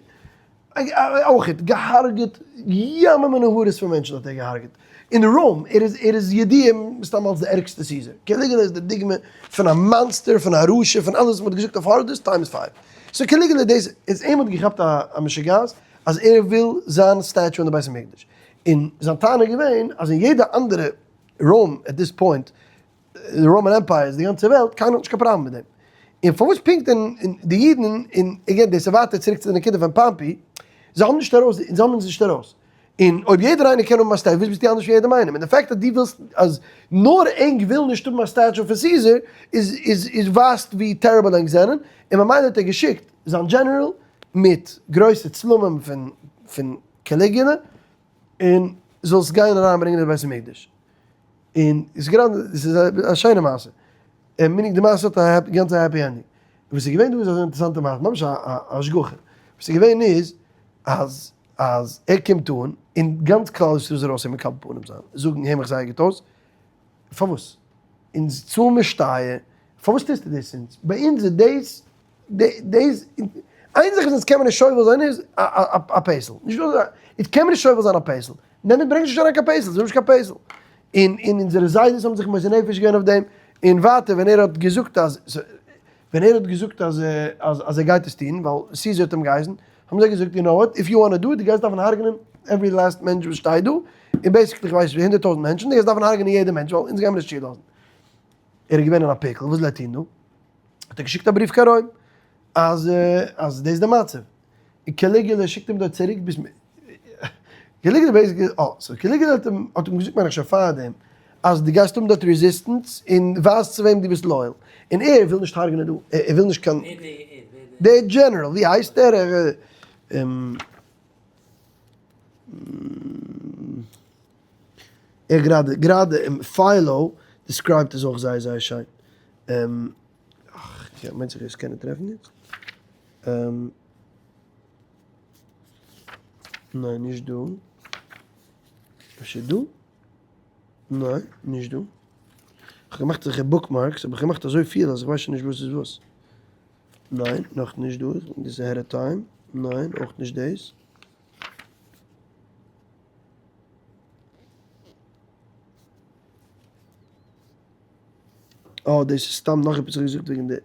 אויכעט געהארגעט ימים ונהרות פון מענטשן האט ער געהארגעט אין Rome, ער איז ער איז ידוע מסתם אלס די ערגסטע Caesar, Caligula איז די דוגמא פון א monster, פון א רשע, פון אלעס וואס מען האט געזאגט אויף הורדוס times five, so Caligula דאס איז אים האט געכאפט א משוגעת אז ער וויל זיין statue אין די בית המקדש, און זיין טענה איז געווען אז אין יעדע אנדערע Rome at this point די Roman Empire איז די גאנצע וועלט, קיינער האט נישט קיין פראבלעם מיט דעם. און פארוואס פונקט אין די אידן, און again דאס איז ווייטער צוריק צו די נקודה פון Pompey, זיי האבן נישט ארויס, זיי האבן אונז נישט ארויס. און אויב יעדער איינער קען האבן א statue, וואס ביסטו אנדערש פון יעדעם איינעם? און די fact אז דו ווילסט אז נאר ענק ווילן נישט האבן א statue פון Caesar, איז איז איז ווייזט ווי terrible ענק זענען, און ממילא האט ער געשיקט זיין general מיט גרויסע צלמים פון פון Caligula, און זאלסט גיין אריינברענגען אין בית המקדש. און עס איז גראדע, עס איז א שיינע מעשה. און meaning די מעשה האט א גאנצע happy ending. וואס איז געווען דא איז אזוי אינטערעסאנטע מעשה, ממש א השגחה. וואס איז געווען איז, אז אז ער קומט אן, און גאנץ כלל ישראל איז ארויס אים מקבל פנים זיין, זאגן הער מיך זייער גוט אויס, פארוואס? אונז צאלן מיר שטייער, פארוואס טוסטו דאס אונז? ביי אונז איז דאס, דאס, איין זאך וואס אונז קען מען נישט שובל זיין איז א פסל, נישט דא אזא, אונז קען מען נישט שובל זיין א פסל, נעם ברענג נישט אריין קיין פסל, ס'איז נישט קיין פסל, און און אונזערע זיידעס האבן זיך מוסר נפש געווען אויף דעם, און ווייטער ווען ער האט געזאגט אז, ווען ער האט געזאגט אז אז ער גייט עס טון, ווייל סיזער האט אים געהייסן, האבן זיי געזאגט you know what, if you wanna do it, דו גייסט דארפן הרג'נען every last מענטש וואס שטייט דא, און basically איך ווייס נישט ווי 100,000 מענטשן, דו גייסט דארפן הרג'נען יעדע מענטש ווייל אונז גיימיר נישט צולאזן. ער איז געווען אין א pickle, וואס זאל ער טון דא? האט ער געשיקט א בריוו קיין רוים אז אז דאס איז די מצב. און קעליגולא שיקט אים דארט צוריק ביז קעליגולא basically אה so קעליגולא האט אים האט אים געזאגט מיין איך שוין פארדעם אז דו גייסט האבן דארט resistance און ווייז צו וועם דו ביסט loyal. און ער וויל נישט הרג'נען דא, ער וויל נישט קיין. דער דזשענעראל, ווי הייסט ער? ער גראדע, גראדע אין פיילו describe ט עס אויך זייער זייער שיין. אך, מיינט זיך איך קען עס טרעפן יעצט. ניין נישט דא. אפשר דא? ניין, נישט דא. איך האב געמאכט אזעלכע bookmarks, האב איך געמאכט אזוי פיל אז איך ווייס שוין נישט וואס איז וואס. ניין, נאך נישט דא, דאס איז ahead of time. ניין, אויך נישט דאס. אה, דאס איז סתם נאך עפעס איך האב געזאגט וועגן די,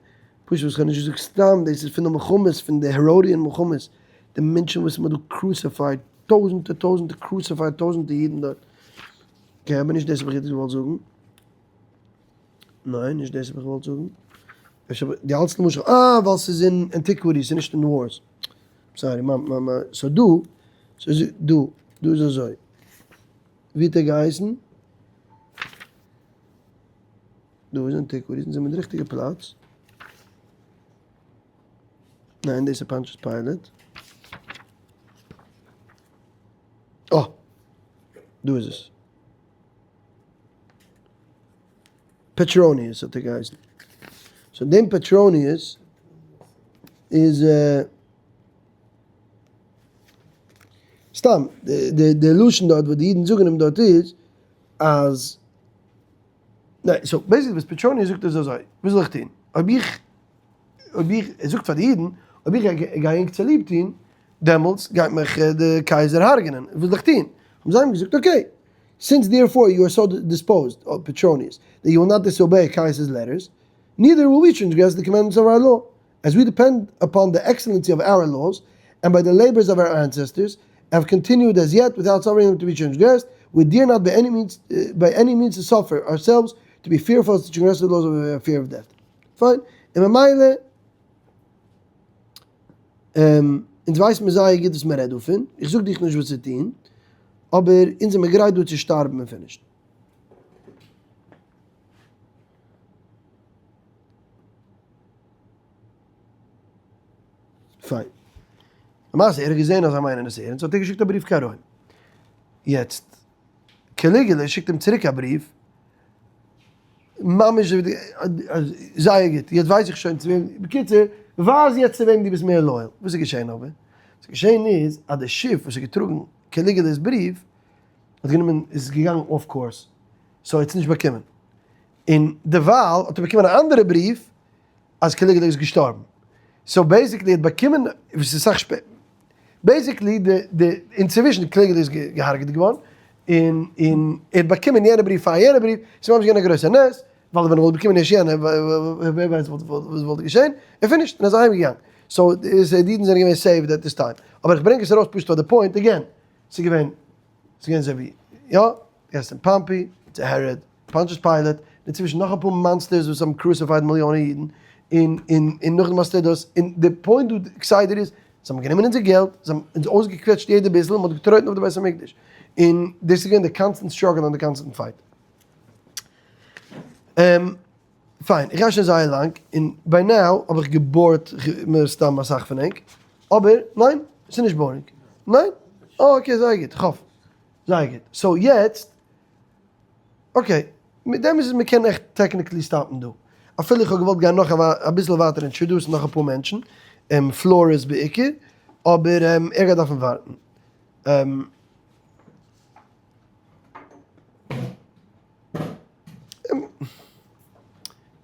פשוט וואס איך האב נישט געזאגט סתם, דאס איז פון די מלחמות, פון די Herodian מלחמות, די מענטשן וואס מען האט דא crucified, טויזענטער טויזענטער crucified טויזענטער אידן דארט. okay, אבער נישט דאס האב איך יעצט געוואלט זאגן. ניין, נישט דאס האב איך געוואלט זאגן. אפשר די האלטסט למשל, אה, ווייל ס'איז אין antiquity, ס'איז נישט אין wars. sorry, מיין, מיין, מיין, so דא, ס'איז דא, דא איז אזוי. ווי האט ער געהייסן? דא איז antiquity, אונז זעמיר אין די ריכטיגע פלאץ. ניין, דאס איז Pontius Pilate. אה! דא איז עס. Petronius האט ער געהייסן. so דעם Petronius איז סתם, די לשון דארט וואס די אידן זאגן אים דארט איז אז, ניין, so basically וואס Petronius זאגט איז אזוי, וואס זאל איך טון? אויב איך, אויב איך, ער זאגט פאר די אידן, אויב איך גיי ענק צוליב טון, דעמאלטס גייט מיך די קייזער הרג'נען, וואס זאל איך טון? האבן זיי אים געזאגט, okay, since therefore you are so disposed, oh Petronius, that you will not disobey Caius's letters, neither will we transgress the commandments of our law, as we depend upon the excellency of our laws, and by the labors of our ancestors, have continued as yet without suffering them to be transgressed, we dare not by any means, by any means to suffer ourselves to be fearful to transgress the laws of fear of death. פיין, און ממילא, אונז ווייסן מיר זייער גוט וואס מען רעדט דא פון, איך זאג דיך נישט וואס צו טון, אבער אונז זעמיר גרייט דא צו שטארבן און finished. פיין. למעשה ער האט געזען אז זיי מיינען עס ערנסט האט ער געשיקט א בריוו קיין רוים. יעצט Caligula שיקט אים צוריק א בריוו, ממש זייער גוט, יעצט ווייס איך שוין צו וועם, בקיצור, ווייז יעצט צו וועם דו ביסט מער loyal. וואס איז געשען אבער? וואס איז געשען איז אז די שיף וואס האט געטראגן Caligula's בריוו האט גענומען איז געגאנגען off course, so ער האט עס נישט באקומען, און דערווייל האט ער באקומען א אנדערע בריוו אז Caligula איז געשטארבן, so basically ער האט באקומען, וואס איז אסאך שפעטער, basically די די אינצווישן Caligula איז געהארגעט געווארן, און און ער האט באקומען יענע בריוו פאר יענע בריוו, ס'איז ממש געווען א גרויסע נס, ווייל ווען ער וואלט באקומען ערשט יענע ווער ווייסט וואס וואלט געשען, און finished, און ער איז אהיים געגאנגען, so די אידן זענען געווען saved at this time, אבער איך ברענג עס ארויס פשוט פאר די point again, ס'איז געווען, ס'איז געווען אזוי ווי, יא, גייסט אין Pompey, צו Herod, Pontius Pilate, אינצווישן נאך אפאר monsters וואס האבן crucified מיליאנען אידן, און און און נאכדעם האסטו דאס, און די point דא כסדר איז, זיי האבן גענומען אונזער געלט, זיי האבן אונז אויסגעקוועטשט יעדע ביסל, מען האט געטרויטן אויף די בית המקדש, און דאס איז געווען די constant struggle און די constant fight. פיין, איך גיי שוין זייער לאנג, און by now האב איך גע bore ט מיר סתם אסאך פון ענק, אבער ניין, ס'איז נישט boring. ניין? אה okay, זייער גוט, כ'האף. זייער גוט. so יעצט, okay, מיט דעם איז עס מ'קען עכט technically stop ן דא. אפילו איך האב געוואלט גיין נאך אביסל ווייטער introduce ן נאך אפאר מענטשן, פלאריס בעיקר, אבער ער גייט דארפן ווארטן.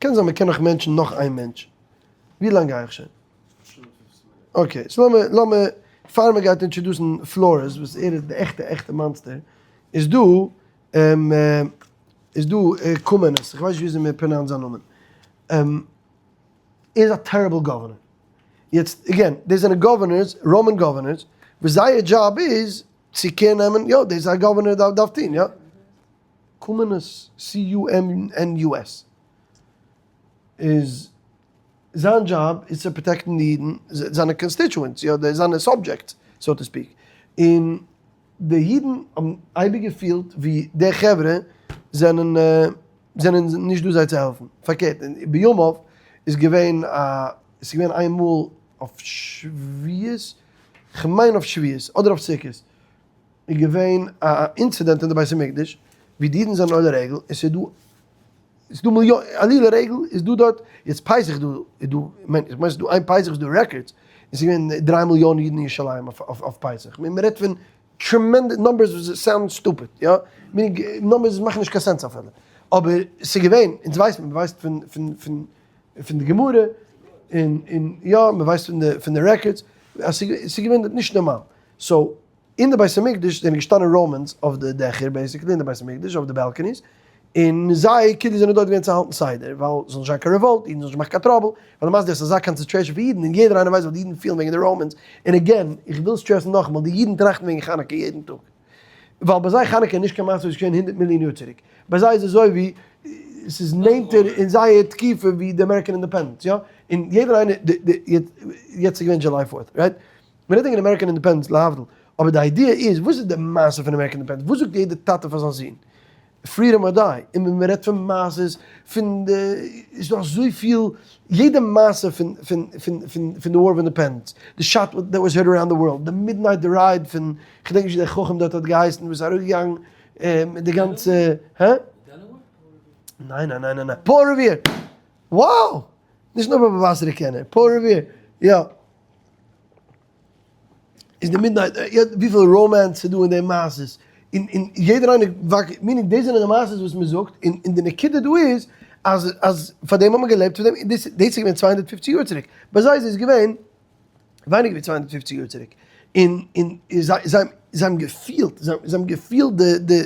קען זיין מ'קען נאך מענטשן נאך איין מענטש. ווי לאנג גיי איך שוין? okay, so לאמיר לאמיר פאר מ'גייט introduce ן פלארעס וואס ער איז די עכטע עכטע monster, איז דא איז דא קומענעס, איך ווייס נישט וויאזוי מען pronounce ט זיין נאמען, ער איז א terrible governor. יעצט again, דאס זענען governors, Roman governors, וואס זייער דזשאב איז צו care נעמען, יא דאס איז א governor דארף טון, יא. קומענעס, C-U-M-N-U-S, איז זיין דזשאב איז צו protect ן די אידן, זיינע constituents, יא, זיינע subjects, so to speak, און די אידן האבן אייביג געפילט ווי די חברה זענען זענען נישט דא זיי צו העלפן, פארקערט, און בימיו איז געווען א, עס איז געווען איינמאל אויף שבועות, כ'מיין אויף שבועות אדער אויף סוכות, איז געווען א אינצידענט אין די בית המקדש ווי די אידן זענען עולה רגל און ס'איז דא ס'איז דא מיליאן עלי' לרגל איז דא דארט יעצט פסח דא איז דא כ'מיין איך מיין ס'איז דא איין פסח איז דא records און ס'איז געווען 3 מיליאן אידן אין ירושלים אויף פסח מ'רעדט פון tremendous numbers וואס sound stupid יא meaning numbers וואס מאכן נישט קיין sense אפילו אבער ס'איז געווען אונז ווייסט מען מ'ווייסט פון פון פון פון די גמרא און און יא מ'ווייסט פון די פון די records אז ס'איז געווען נישט נארמאל so אין די בית המקדש זענען געשטאנען Romans אויף די דעכער basically אין די בית המקדש אויף די balconies, און זיי כאילו זענען דארט געווען צו האלטן סדר ווייל ס'זאל נישט זיין קיין revolt, אידן זאלן נישט מאכן קיין trouble, ווייל למעשה דאס איז אזא concentration פון אידן און יעדער איינער ווייסט וואס די אידן פילן וועגן די Romans, און again, איך וויל stress ן נאכאמאל, די אידן טראכטן וועגן חנוכה יעדן טאג, ווייל ביי זיי חנוכה איז נישט קיין מעשה וואס איז געשען 100 מיליאן יאר צוריק, ביי זיי איז אזוי ווי ס'איז נענטער אין זייער תקופה ווי די American independence, יא? און יעדער איינער, יעצט איז געווען July fourth, right? מען רעדט וועגן American independence להבדיל, אבער די idea איז, וואס איז די מעשה פון American independence? וואס זאגט יעדער טאטע פאר זיין זון? freedom or die. און ווען מען רעדט פון מעשות, פון די, איז דא אזויפיל, יעדע מעשה פון פון פון פון פון די war of independence, די shot that was heard around the world, די midnight ride פון, כ'דענק נישט ווי דער חכם דארט האט געהייסן, וואס איז אראפגעגאנגען מיט די גאנצע, הא? ניין ניין ניין ניין, פאול רעוועיר! Wow! נישט נאר בבא בתרא קען ער, פאול רעוועיר, יא. איז די midnight, וויפיל romance איז דא אין די מעשות, און און יעדער איינער וואקט, meaning דאס זענען די מעשות וואס מען זאגט, און און די נקודה דא איז, אז אז פאר דעם האט מען געלעבט, פאר דעם, דאס דאס איז געווען 250 יאר צוריק, ביי זיי איז עס געווען ווייניגער ווי 250 יאר צוריק, און און זיי זיי זיי האבן געפילט, זיי האבן געפילט די די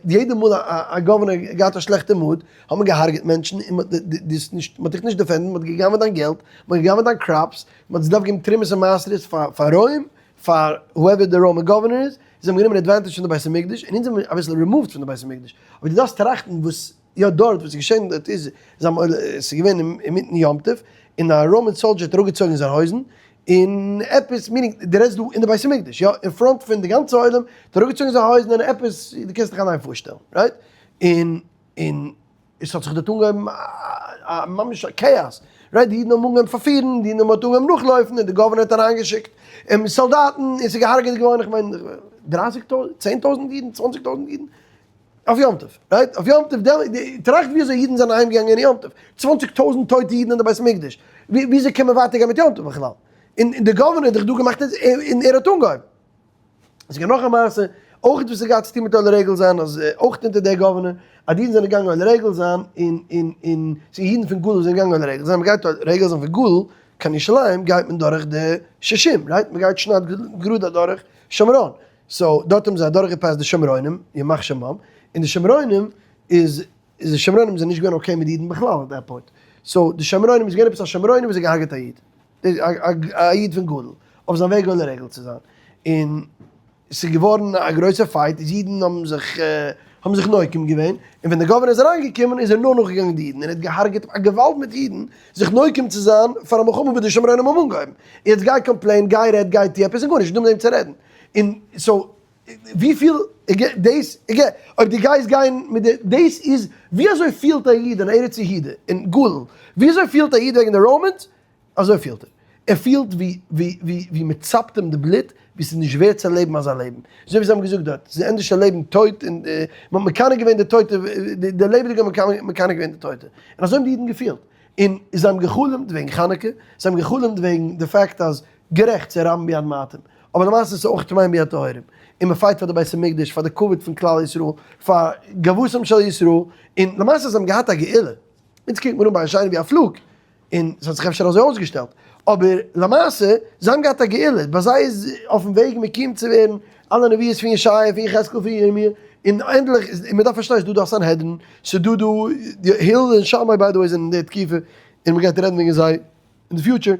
די יעדע מאל א governor האט געהאט א שלעכטע mood, האט מען געהארגעט מענטשן, און מען האט נישט, מען האט דיך נישט defend ט, מען האט געגנב'עט דיין געלט, מען האט געגנב'עט דיין crops, מען האט געדארפט געבן תרומות און מעשרות פאר פאר רוים, פאר whoever די Roman governor איז, זיי האבן גענומען advantage פון די בית המקדש, און אונז זענען אביסל רעמאווד פון די בית המקדש, אבער דו דארפסט טראכטן וואס יא דארט וואס איז געשען דארט איז, זיי האבן עס איז געווען אינמיטן יום טוב, און א Roman soldier האט אראפגעצויגן זיין הויזן, און עפעס, meaning דו רעדסט דא אין די בית המקדש, יא, אין front פון די גאנצע עולם, האט אראפגעצויגן זיין הויזן און עפעס, דו קענסט דיך אליין פארשטעלן, right? און און עס האט זיך דארט אנגעהויבן א ממש א כאאס, right, די אידן האבן אנגעהויבן פארפירן, די אידן האבן אנגעהויבן נאכלויפן, און די governor האט אריינגעשיקט סאלדאטן, און ס'איז געהארגעט געווארן, איך מיין, דרייסיג טויזנט, 10,000 אידן, 20,000 אידן, אויף יום טוב, right, אויף יום טוב, טראכט ווי אזוי אידן זענען אהיימגעגאנגען אין יום טוב, 20,000 טויטע אידן אין די בית המקדש, ווי אזוי קען מען ווייטער גיין מיט יום טוב בכלל? און די governor האט דאך דא געמאכט, און ער האט אנגעהויבן. עס איז געווען נאך א מעשה, אויך וואס האט געהאט צו טון מיט עולה רגל זיין, אז אויך אונטער דער governor, אז די אידן זענען געגאנגען עולה רגל זיין, און און און ס'איז אידן פון גליל זענען געגאנגען עולה רגל זיין, מ'גייט עולה רגל זיין פון גליל קיין ירושלים גייט מען דורך די ששים, right? מ'גייט שניידט גראד אדורך שומרון, so דארט האבן זיי אדורכגעפאסט די שומרונים, ימח שמם, און די שומרונים איז איז די שומרונים זענען נישט געווען okay מיט די אידן בכלל at that point, so די שומרונים איז געווען עפעס א שומרוני וואס האט געהארגעט א איד. א איד פון גליל אויף זיין וועג עולה רגל צו זיין, און ס'איז געווארן א גרויסע fight, איז אידן האבן זיך האבן זיך נוקם געווען, און ווען דער governor איז אריינגעקומען איז ער נאר נאכגעגאנגען די אידן און ער האט געהארגעט א געוואלד מיט אידן זיך נוקם צו זיין פאר א מלחמה וואס די שומרונים האבן אנגעהויבן, יעצט גיי complain, גיי רעד, גיי טו עפעס, און גארנישט, נישטא מיט וועם צו רעדן, און so וויפיל דאס אויב דו גייסט גיין מיט די דאס איז ווי אזוי פילט א איד אין ארץ יהודה אין גליל ווי אזוי פילט א איד וועגן די Romans אזוי פילט ער ער פילט ווי ווי ווי ווי מען צאפט אים די בלוט ווי ס'איז נישט ווערט צו לעבן אזא לעבן אזוי ווי זיי האבן געזאגט דארט ס'איז ענדערש צו לעבן טויט און מען האט מקנא געווען די טויטע די לעבעדיגע האבן מקנא געווען די טויטע און אזוי האבן די אידן געפילט און זיי האבן גע'חלומ'ט וועגן חנוכה זיי האבן גע'חלומ'ט וועגן די fact אז גערעכט ס'איז רבים ביד מעטים, אבער למעשה איז עס אויך טמאים ביד טהורים, און מען fight פאר די בית המקדש, פאר די כבוד פון כלל ישראל, פאר גאוותם של ישראל, און למעשה זיי האבן געהאט א גאולה. אונז קוקט מען אן בית שני ווי א fluke, און ס'האט זיך אפשר אזוי אויסגעשטעלט, אבער למעשה, זיי האבן געהאט א גאולה, ביי זיי איז אויפן וועג מקים צו ווערן אלע נביאות פון ישעיה, פון יחזקאל, פון ירמי', און ענדליך, און מ'דארף פארשטיין, ס'דא דא א סנהדרין, ס'דא דא, הלל און שמאי by the way זענען אין די תקופה, און מ'גייט רעדן וועגן זיי אין די future.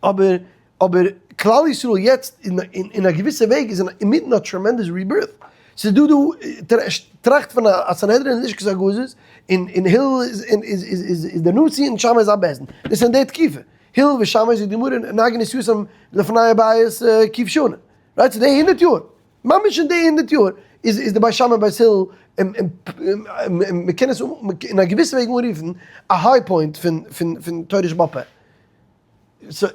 אבער אבער כלל ישראל יעצט אין א געוויסע וועג איז אינמיטן א tremendous rebirth, ס'איז דא דא טראכט פון א סנהדרין איז נישט כזה גזוז, און און הלל איז איז איז דער נשיא און שמאי איז א בית דין, דאס איז אין די תקופה, הלל ושמאי זאגט די גמרא נהגו נשיאותם לפני הבית ק' שנה, right ס'איז די הונדערט יאר, ממש אין די הונדערט יאר איז איז די בית שמאי בית הלל מ'קען עס אין א געוויסע וועג אנרופן א high point פון פון פון תורה שבעל פה.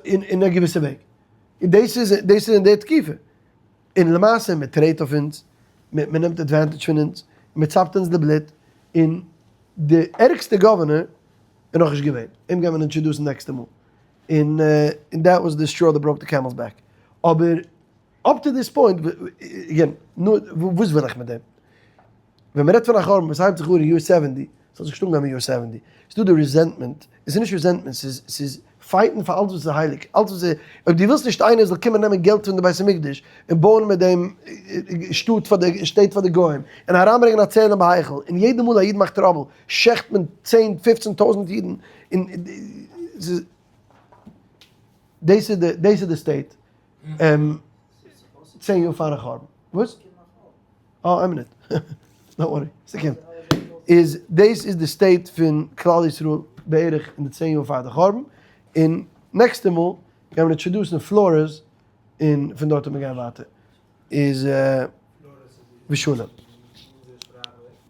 אין א געוויסע וועג. און דאס איז, דאס איז אין די תקופה. און למעשה מען טרעט אויף אונז, מען נעמט advantage פון אונז, מען צאפט אונז די בלוט, און די ערגסטע governor איז נאכנישט געווען. אים גייט מען introduce ן נעקסטע מאל. און און that was the straw that broke the camel's back. אבער up to this point, again, נו, וואס וויל איך מיט דעם? ווען מען רעדט פון א חורבן וואס הייבט זיך אן אין יאר seventy, ס'האט זיך נישט אנגעהויבן אין יאר seventy, ס'איז דא די resentment, עס איז נישט resentment, ס'איז ס'איז fight ן פאר אלץ וואס איז הייליג, אלץ וואס איז, אויב דו ווילסט נישט איינער זאל קומען נעמען געלט פון די בית המקדש און בויען מיט דעם שטאט פאר די שטעט פאר די גוים, און אריינברענגען א צלם בהיכל, און יעדע מאל א איד מאכט trouble שעכט מען צען פופצן טויזנט אידן, און ס'איז דאס איז די דאס איז די state 10 יאר פארן חורבן. וואס? אה, איין מינוט. Don't worry, ס'קומט. איז דאס איז די state פון כלל ישראל בערך אין די 10 יאר פאר די חורבן, און נעקסטע מאל גייען מיר introduce ן פלארעס, און פון דארט וועט מען גיין ווייטער. איז ושלום.